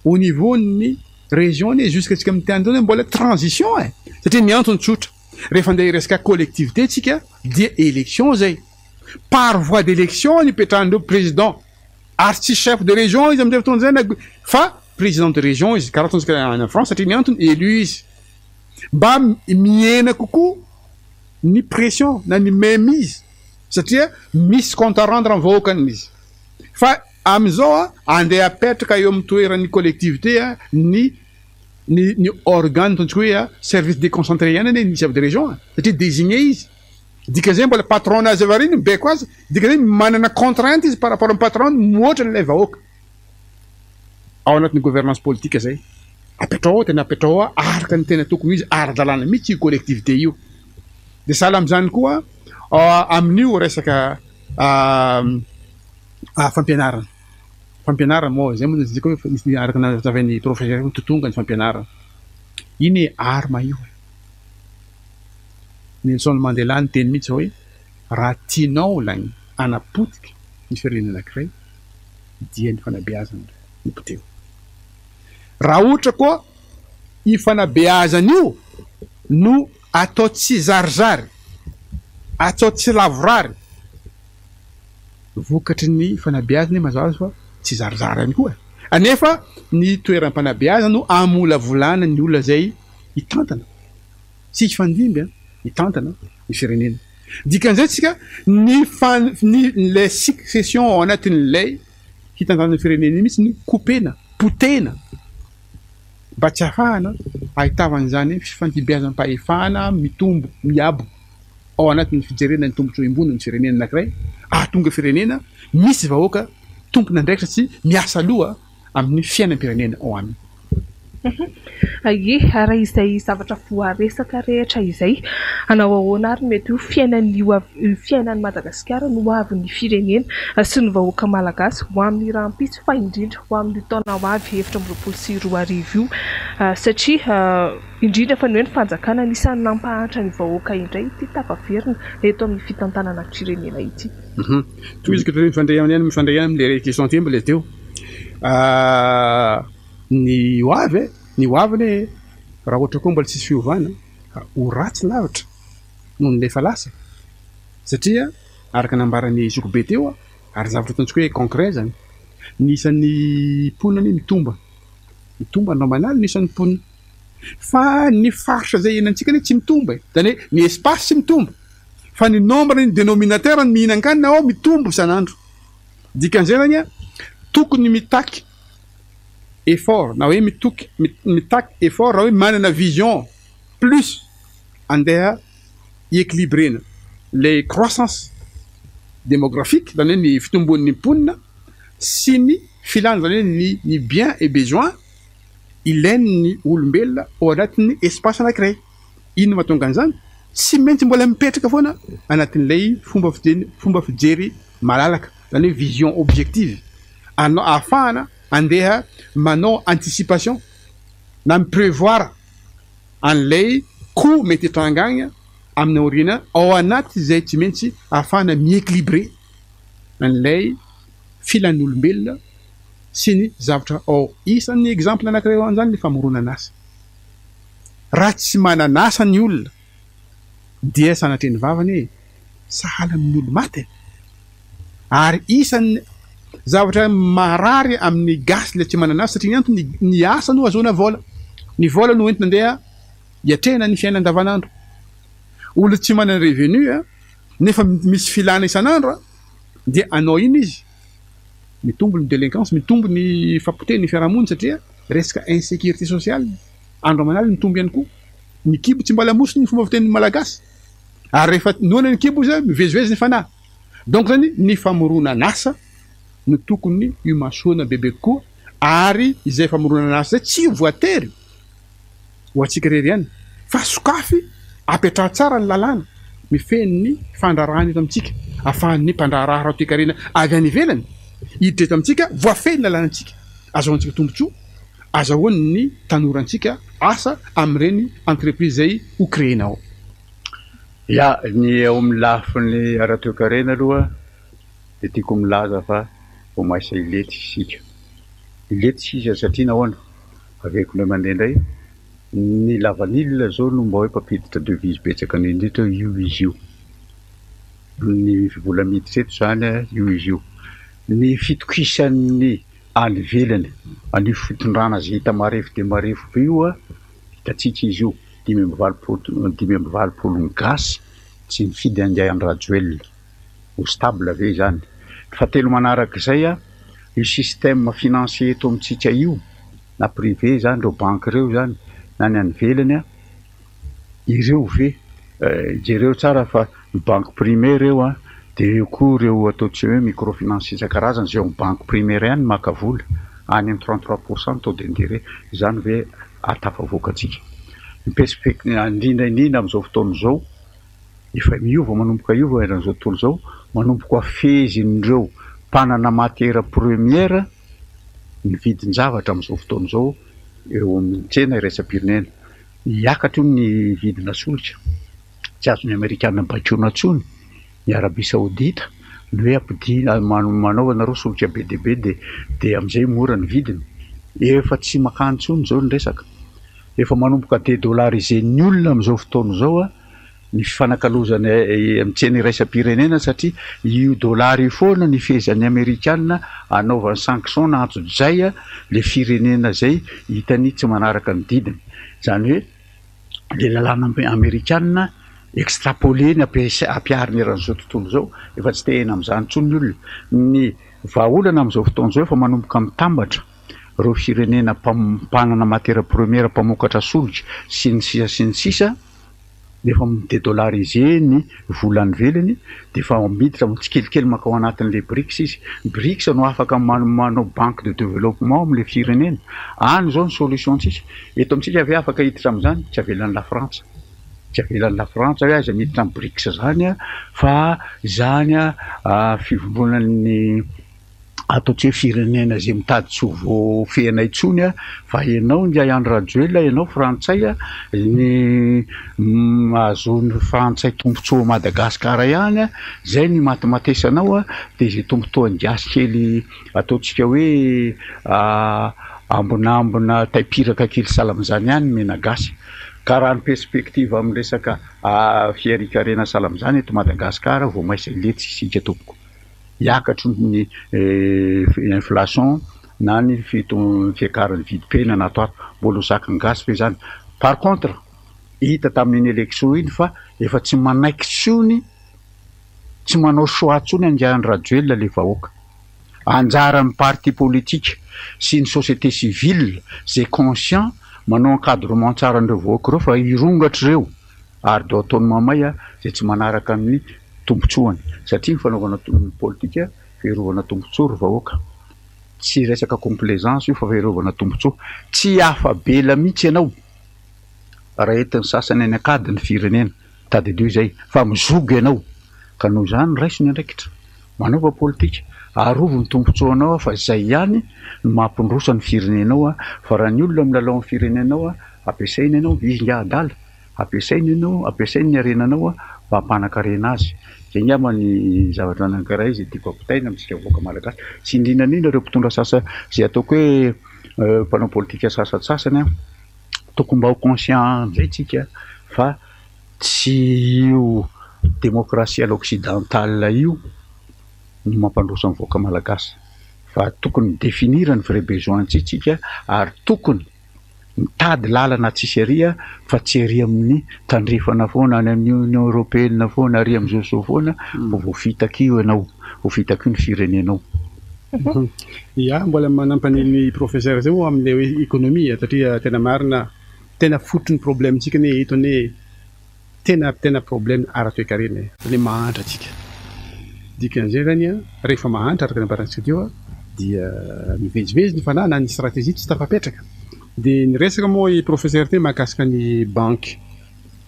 au niveau ny région anie jusqu'à tsika amin'ny tena androany mbola transition e satria ny antony tsotra rehefa andeha hiresaka collectivité tsika dia élection zay par voie d'élection ny ipetrahan'ireo président ary tsy chef de région izy amin'izay fotoana izay na fa président de région izy karaha ataontsika any France satria ny antony élu izy mba mihena kokoa ny pression na ny mainmise satria misy compte à rendre amin'ny vahoakany izy fa amin'izao a andeha apetraka eo amin'ny toeran'ny collectivité a ny ny ny organe ataontsika hoe a service déconcentré ihany anie ny chef de région a satria désigné izy. Dikan'izay mbola patron nazy avy ary mibeko azy, dikan'izay manana contrainte izy par rapport amin'ny patron mihoatra an'ilay vahoaka. Ao anatin'ny gouvernance politique zay. Apetrao ao tena apetrao ao araka ny tena tokony ho izy, ara-dalàna mihitsy io collectivité io. Dia sahala amin'izany koa amin'io resaka fampianarana. Fampianarana moa izay moa no hoe misy araka ny nazavain'ny professeur hoe totonga ny fampianarana. Iny arme io e. Nelson Mandela niteny mihitsy hoe raha tianao ilay hanapotika ny firenena anankiray dia ny fanabeazana no poteho. Raha ohatra koa io fanabeazana io no atao tsy zarizary, atao tsy lavorary, vokatry ny fanabeazana mazava fa tsy zarizary ihany koa. Anefa ny toeram-panabeazana no amolavolana ny olona izay hitantana. Tsy hifandimby an, hitantana ny firenena. Dikan'izay tsika ny fan ny ilay succession ao anatin'ilay hitantanana ny firenena iny mihitsy no couper-na, potehina mba tsy hahafahana ahitavan'izany fifandimbiazam-pahefana mitombo, miabo ao anatin'ny fijerena ny tombontsoa iombonan'ny firenena anankiray, ahatonga firenena misy vahoaka tompon'andraikitra sy miasa loha amin'ny fiainam-pirenena ao aminy. Ie, raha izay zavatra voaresaka rehetra izay, hanao ahoana ary ny mety ho fiainan'ny ho fiainan'i Madagasikara ny hoavin'ny firenena sy ny vahoaka malagasy ho amin'ny rahampitso fa indrindra ho amin'io taona ho avy 2024 io satria indrindra fa ny hoe ny fanjakana anisan'ny nampahantra ny vahoaka indray ity tafaverina eto amin'ny fitantanana firenena ity. Tohiziko toy mifandray ihany mifandray ihany amin'ilay question teo mbola teo. Ny ho avy e, ny ho avy anie raha ohatra koa mbola tsisy fiovana ho ratsy lavitra noho ny efa lasa satria araka ny nambaran'i zokibe teo ary zavatra ataontsika hoe concret zany, ny isan'ny mponina anie mitomba, mitomba normalement ny isan'ny mponina fa ny faritra izay iainantsika anie tsy mitomba e, zany hoe ny espace tsy mitombo fa ny nombre ny denominateur ny mihinan-kanina ao mitombo isan'andro, dikan'izay zany an tokony mitaky. effort na hoe mitoky mitaky effort raha hoe manana vision plus andeha hi-équilibrena le croissance démographique, zany hoe ny fitombon'ny mponina sy ny filana, zany hoe ny ny bien et besoin ilain'ny olombelona ao anatin'ny espace anankiray. Inona mahatonga an'izany? Tsy maintsy mbola mipetraka foana anatin'ilay fomba fiteny fomba fijery malalaka, zany hoe vision objective, anao ahafahana andeha manao anticipation na mi-prevoir an'ilay coût mety hitranga agny amin'ny aoriana ao anaty izay tsy maintsy ahafahana mi-équilibrer an'ilay filan'ny olombelona sy ny zavatra ao. Isan'ny exemple anankiray ao an'izany ny famoronana asa. Raha tsy manana asa ny olona dia sanatria ny vavany e, sahala amin'ny olo-maty e. Ary isan'ny zavatra maharary amin'ny gasy ilay tsy manana asa satria ny antony ny asa no ahazoana vola. Ny vola no entina andeha hiatrehana ny fiainana andavanandro. Olona tsy manana revenu nefa misy filana isan'andro dia anao ino izy? Mitombo ny délinquance, mitombo ny fampotehana ny fiarahamonina satria resaka insécurité sociale andro aman'alina mitombo ihany koa. Ny kibo tsy mba lamosiny ny fomba fitenin'ny Malagasy. Ary rehefa noana ny kibo izy mivezivezy ny fanahy. Donc zany ny famoronan'asa no tokony himasoana bebe kokoa ary izay famoronan'asa izay tsy voatery ho antsika irery ihany fa sokafy apetraho tsara ny lalàna mifehy ny fandraharahana eto amintsika ahafahan'ny mpandraharaha ara-toekarena avy any ivelany hiditra eto amintsika voafehy ny lalànantsika azahoantsika tombontsoa azahoan'ny tanorantsika asa amin'ireny entreprise izay ho créer-na ao. Ya, ny eo amin'ny lafiny ara-toekarena aloha dia tiako milaza fa vao maisa hilety isika. Hilety isika satria nahoana? Averiko indray mandeha indray, ny lavanila izao no mba hoe mpampiditra devise betsaka indrindra eto, io izy io. Ny vola miditra eto izany, io izy io. Ny fitokisan'ny any ivelany an'io fitondrana izay hita marefo dia marefo be io, hitantsika izy io, 85 85 ny gasy tsy nifidy an'i Andry Rajoelina. Ho stable ve izany? Ny fahatelo manarak'izay, io système financier eto amintsika io, na privé izany, ireo banky ireo izany, na ny any ivelany, ireo ve, jereo tsara fa ny banky primaire eo an, dia eo koa ireo ataontsika hoe microfinance isan-karazany izay ao amin'ny banky primaire ihany no maka vola, any amin'ny 33 pourcent ny taux d'intérêt, izany ve ahatafavoaka antsika? Ny perspec- indrindra indrindra amin'izao fotoana izao, efa miova, manomboka hiova eran'izao tontolo izao, manomboka fehezin'ireo mpanana matière première ny vidin-javatra amin'izao fotoana izao eo amin'ny tsena iraisam-pirenena. Hiakatra io ny vidina solika, tsy azon'ny Amerikana baikoina intsony ny Arabie Saoudite ny hoe ampidina manaova nareo solika be dia be dia dia amin'izay mora ny vidiny. Efa tsy makany intsony izao ny resaka. Efa manomboka dédollariser-n'ny olona amin'izao fotoana izao ny fifanakalozana amin'ny tsena iraisam-pirenena satria io dollar io foana no ifehezan'ny Amerikana anaovany sanction na antsojay le firenena izay hitany tsy manaraka ny didiny. Izany hoe le lalàna amerikana extrapoler-ny ampihariny eran'izao tontolo izao, efa tsy te hiaina amin'izany intsony ny olona. Ny vahaolana amin'izao fotoana izao efa manomboka mitambatra ireo firenena mpanana matière première mpamokatra solika sy ny sisa sy ny sisa efa mi-dédollariser ny vola any ivelany dia efa miditra tsikelikely mankao anatin'ilay BRICS izy. BRICS no afaka manao banque de développement amin'ilay firenena. Any izao ny solution-tsika. Eto amintsika ve afaka hiditra amin'izany? Tsy avelan'i La Frantsa. Tsy avelan'i La Frantsa hoe aiza miditra amin'ny BRICS izany fa izany fivondronan'ny ataontsika hoe firenena izay mitady tsy ho voafehina intsony fa ianao ingahy Andry Rajoelina, ianao frantsay, ny ahazoan'ny frantsay tombontsoa ao Madagasikara ihany, izay no imatimatesanao dia izay tombontsoan'ny gasy kely ataontsika hoe ambinambina taim-piraka kely sahala amin'izany ihany ny mena gasy. Ka raha ny perspective amin'ny resaka fiharian-karena sahala amin'izany eto Madagasikara vao maisa letsy isika tompoko. Hiakatry ny inflation na ny fiakaran'ny vidim-piainana ato ato. Mbola ho zakan'ny gasy ve izany? Par contre, hita tamin'iny élection iny fa efa tsy manaiky intsony, tsy manao choix intsony an'i Andry Rajoelina ilay vahoaka. Anjaran'ny parti politique sy ny société civile izay conscient manao encadrement tsara an'ireo vahoaka ireo fa hirongatra ireo ary do ataony mamay izay tsy manaraka ny tombotsoany satria ny fanaovana politika fiarovana tombotsoa ry vahoaka. Tsy resaka complaisance io fa fiarovana tombotsoa. Tsy afa-bela mihitsy ianao raha entin'ny sasany any an-kady ny firenena. Tadidio izay fa mizoga ianao ka noho izany raiso ny andraikitra. Manaova politika, arovy ny tombotsoanao fa izay ihany no mampindroso ny firenenao fa raha ny olona milalao amin'ny firenenao ampiasaina ianao, izy nga adala? Ampiasaina ianao, ampiasainy ny harenanao mba hampanakarena azy. Izay angamba ny zavatra anankiray izay tiako ampitaina amintsika vahoaka malagasy sy indrindra indrindra ireo mpitondra sasa izay ataoko hoe mpanao politika sasantsasany. Tokony mba ho conscient amin'izay tsika fa tsy io démocratie à l'occidentale io no mampandroso ny vahoaka malagasy fa tokony mi-définir ny vrai besoin-tsika tsika ary tokony mitady lalana tsisy ary fa tsy ary amin'ny tandrefana foana any amin'ny union européenne foana ary amin'izao zao foana vao voafitaka io ianao, voafitaka io ny firenenao. Ya, mbola manampy an'iny professeur zay moa amin'ilay hoe économie satria tena marina, tena fototry ny problème-tsika anie eto anie tena tena problème ara-toekarena e. Zany hoe mahantra tsika. Dikan'izay zany an, rehefa mahantra araka ny nambarantsika teo an, dia mivezivezy ny fanahy na ny stratégie tsy tafapetraka. Dia niresaka moa i professeur teo mahakasika ny banky.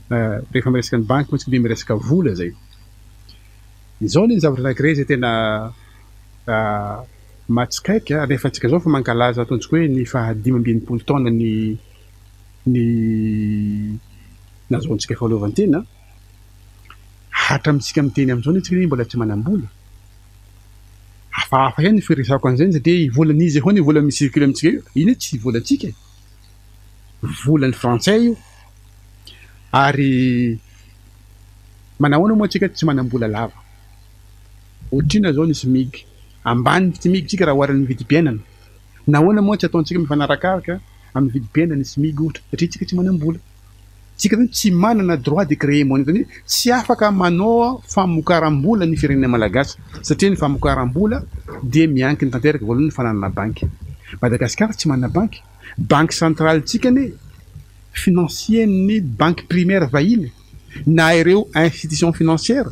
Rehefa miresaka ny banky moa tsika dia miresaka vola zay. Izao anie ny zavatra anankiray izay tena mahatsikaiky an, rehefa tsika izao efa mankalaza ataontsika hoe ny faha 65 taona ny ny nahazoantsika fahaleovantena, hatramintsika miteny amin'izao anie tsika anie mbola tsy manam-bola. Hafahafa ihany ny firesahako an'izay satria volan'iza foana io vola mi-circule amintsika io, io anie tsy volantsika e, volan'ny frantsay io ary manahoana moa tsika tsy manam-bola lava. Otrina zao ny smig? Ambany ny smig tsika raha oharina amin'ny vidim-piainana. Nahoana moa tsy ataontsika mifanarakaraka amin'ny vidim-piainana ny smig ohatra? Satria tsika tsy manam-bola. Tsika zany tsy manana droit de créer monnaie, zany hoe tsy afaka manao famokaram-bola ny firenena malagasy satria ny famokaram-bola dia miankina tanteraka voalohany ny fananana banky. Madagasikara tsy manana banky. Banky centrale tsika anie financier-n'ny banky primaire vahiny na ireo institution financière.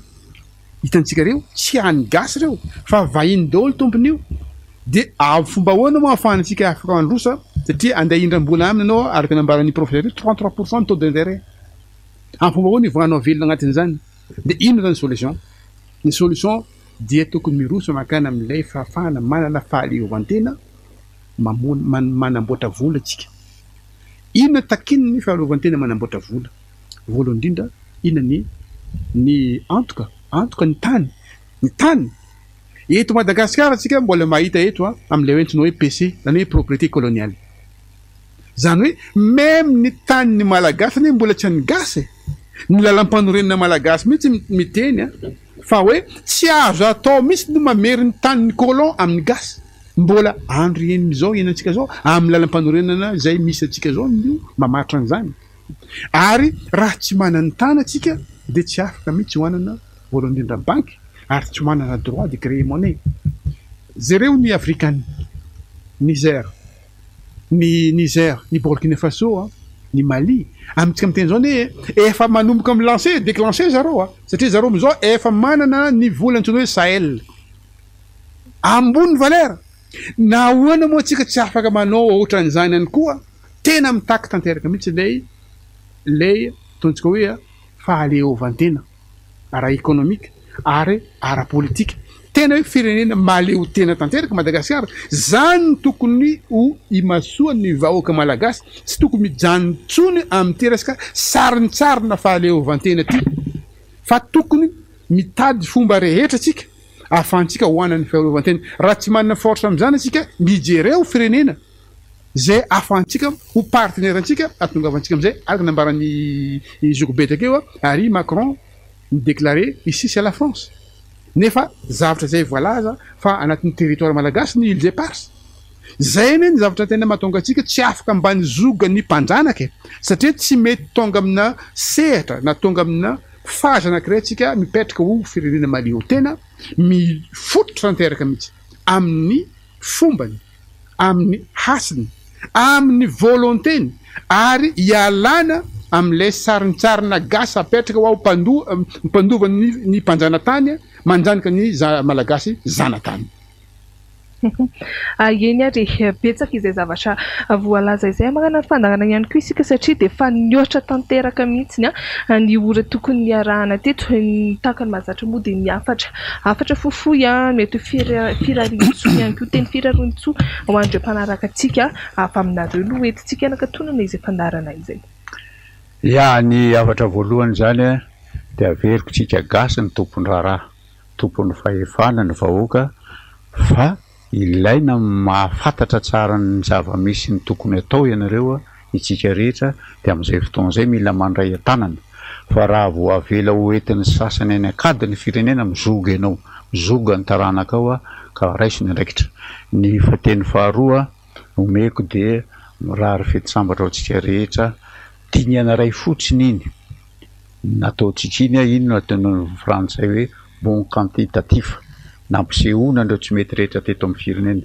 Hitantsika reo, tsy an'ny gasy reo fa vahiny daholo tompon'io, de amin'ny fomba ahoana moa ahafahantsika afaka mandroso satria andeha hindram-bola aminy ianao araka ny nambaran'ny professeur io 33 pourcent ny taux d'interet, amin'ny fomba ahoana hivoahanao velona agnatin'izany, de inona zany solution? Ny solution dia tokony miroso mankany amin'ilay fahafahana manana fahaleovantena mamono manamboatra vola tsika, inona takian'ny fahaleovantena manamboatra vola? Voalohany indrindra, inona ny ny antoka? Antoka ny tany. Ny tany! Eto Madagasikara tsika mbola mahita eto amin'ilay hoe antsoina hoe PC, izany hoe propriété coloniale. Izany hoe même ny tanin'ny Malagasy anie mbola tsy an'ny gasy e! Ny lalampanorenana malagasy mihitsy miteny fa hoe tsy azo atao mihitsy ny mamery ny tanin'ny colon amin'ny gasy. Mbola andro iainan'izao iainantsika izao amin'ny lalampanorenana izay misy antsika izao no mamaritra an'izany. Ary raha tsy manana tany atsika dia tsy afaka mihitsy hohanana voalohany indrindra banky ary tsy manana droit de créer monnaie. Jereo ny afrikana, Niger, ny Niger, ny Burkina Faso, ny Mali, amintsika miteny izao anie efa manomboka mi lancer, declencher zareo a, satria zareo amin'izao efa manana ny vola antsoina hoe Sahel. Ambony valeur. Nahoana moa tsika tsy afaka manao ohatran'izany ihany koa? Tena mitaky tanteraka mihitsy ilay ilay ataontsika hoe fahaleovantena ara-ekonomika ary ara-politika. Tena hoe firenena mahaleotena tanteraka Madagasikara. Izany no tokony ho imasoan'ny vahoaka malagasy. Tsy tokony mijanona intsony amin'ity resaka sarintsarina fahaleovantena ity fa tokony mitady fomba rehetra isika ahafahantsika ho anan'ny fahaleovantena. Raha tsy manana force amin'izany isika, mijereo firenena izay ahafahantsika ho partenaire antsika ahatongavantsika amin'izay araka ny nambaran'i Zokibe takeo ary Macron mi-declarer ici c'est la France nefa zavatra izay voalaza fa anatin'ny territoire malagasy ny îles éparses. Izay anie ny zavatra tena mahatonga antsika tsy afaka mba nizoga ny mpanjanaka e! Satria tsy mety tonga amina sehatra na tonga amina phase anankiray tsika mipetraka ho firenena mahaleotena mifototra tanteraka mihitsy. amin'ny fombany, amin'ny hasiny, amin'ny volonté-ny ary ialana amin'ilay sarintsarina gasy apetraka ho mpandoa mpandova ny ny mpanjanatany manjanaka ny malagasy zanatany. Eny ary e, betsaka izay zavatra voalaza izay. Manana ny fandaharana ihany koa isika satria dia efa nihoatra tanteraka mihitsy ny ora tokony niarahana teto. Ny tahaka ny mahazatra moa dia ny hafatra, hafatra fohifohy, mety ho firariantsoa ihany koa, teny firariantsoa ho an'ireo mpanaraka antsika avy aminareo no entintsika hanakatonana izay fandaharana izay. Ya, ny hafatra voalohany izany dia averiko tsika gasy ny tompon-draharaha. tompon'ny fahefana ny vahoaka fa ilaina mahafantatra tsara ny zava-misy ny tokony atao ianareo itsika rehetra dia amin'izay fotoana izay mila mandray an-tanana fa raha vao avela ho entin'ny sasany any an-kady ny firenena mizoga ianao mizoga ny taranakao ka raiso ny andraikitra. Ny teny faharoa omeko dia mirary fety sambatra ho antsika rehetra dingana iray fotsiny iny. Nataontsika iny iny no ataon'ny frantsay hoe bon quantitatif, nampisehoana an'ireo tsy mety rehetra teto amin'ny firenena.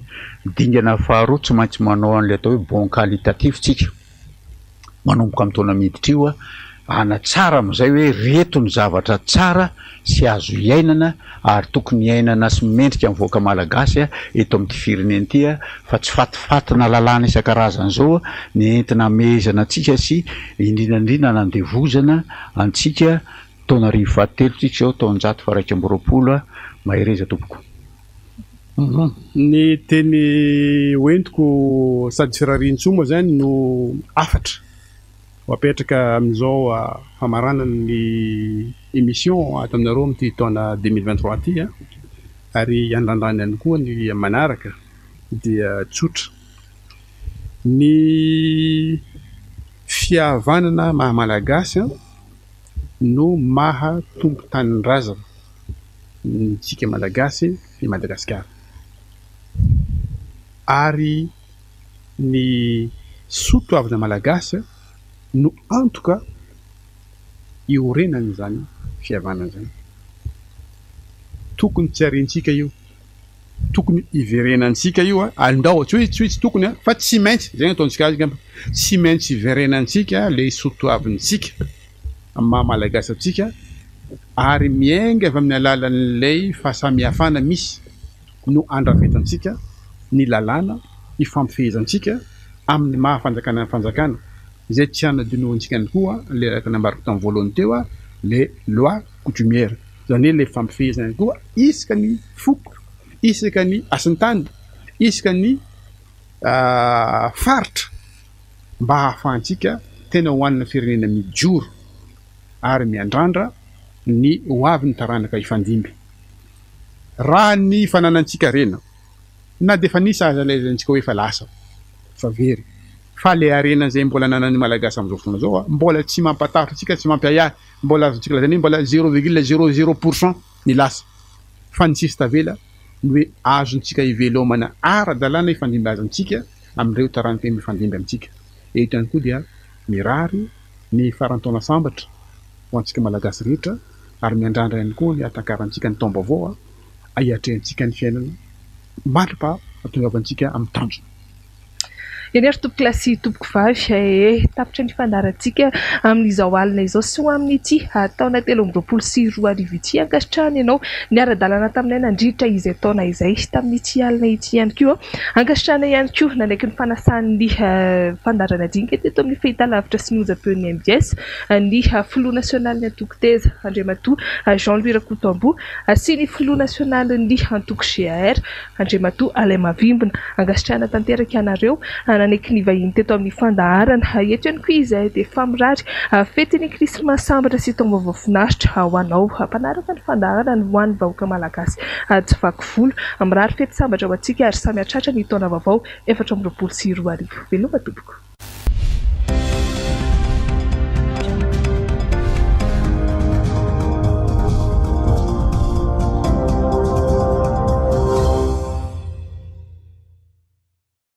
Dingana faharoa tsy maintsy manao an'ilay atao hoe bon qualitatif tsika, manomboka amin'ny taona miditra io, hanatsara amin'izay hoe ireto ny zavatra tsara sy azo iainana ary tokony iainana sy mendrika ny vahoaka malagasy eto amin'ity firenena ity fa tsy fatifatina lalàna isan-karazany izao ny entina hamehezana antsika sy indrindra indrindra hanandevozana antsika taona arivo fahatelo tsika izao taonjato faha 21 mahereza tompoko. Ny teny hoentiko sady firariantsoa moa izany no hafatra ho apetraka amin'izao famaranana ny émission ato aminareo amin'ity taona 2023 ity ary hiandrandràna ihany koa ny manaraka dia tsotra. Ny fihavanana maha malagasy no maha tompon-tanindrazana antsika malagasy i Madagasikara ary ny soa toavina malagasy no antoka iorenan'izany fihavanana izany. Tokony tsy ariantsika io, tokony hiverenantsika io, andao, tsy hoe tsy hoe tsy tokony fa tsy maintsy, izay no ataontsika azy angamba, tsy maintsy hiverenantsika ilay soa toavintsika amin'ny maha malagasy antsika ary miainga avy amin'ny alalan'ilay fahasamihafana misy no andrafetantsika ny lalàna ifampifehezantsika amin'ny maha fanjakana ny fanjakana, izay tsy hanadinoantsika ihany koa ilay araka ny nambarako tamin'ny voalohany teo ilay loi coutumière, izany hoe ilay fampifehezana ihany koa isaka ny foko, isaka ny hasin-tany, isaka ny faritra mba hahafahantsika tena ho an'ny firenena mijoro ary miandrandra ny ho avin'ny taranaka hifandimby. Raha ny fananantsika harena, na dia efa nisy aza ilay lazaintsika hoe efa lasa, efa very, fa ilay harena izay mbola ananan'ny Malagasy amin'izao fotoana izao, mbola tsy mampatahotra antsika, tsy mampiahiahy, mbola azontsika lazaina hoe mbola zéro virgule zéro zéro pour cent ny lasa, fa ny sisa tavela ny hoe azontsika ivelomana ara-dalàna ifandimbiazantsika amin'ireo taranaka mifandimby amintsika. Eto ihany koa dia mirary ny faran-taona sambatra ho antsika Malagasy rehetra ary miandrandra ihany koa ny hahatakarantsika ny taom-baovao hiatrehantsika ny fiainana mandra-pahatongavantsika amin'ny tanjona. Eny ary tompokolahy sy tompokovavy ee, tapitra ny fandaharantsika amin'izao alina izao sy ho amin'ity taona 2023 ity. Ankasitrahana ianao niara-dalana taminay nandritra izay taona izay tamin'ity alina ity ihany koa. Ankasitrahana ihany koa nanaiky ny fanasan'ny fandaharana dinika teto amin'ny fahitalavitra sy ny onjam-peon'ny mbs ny filoha nasionalin'ny antoko Teza, Andriamatoa Jean Louis Rakotoamboa sy ny filoha nasionalin'ny antoko GAR, Andriamatoa Alain Mavimbina. Ankasitrahana tanteraka ianareo nanaiky ny vahiny teto amin'ny fandaharana. Eto ihany koa izahay dia efa mirary fetin'ny Krismasy sambatra sy taom-baovao finaritra ho anao mpanaraka ny fandaharana ho an'ny vahoaka malagasy tsy vaky volo. Mirary fety sambatra ho antsika ary samy hahatratra ny taona vaovao 2024. Veloma tompoko.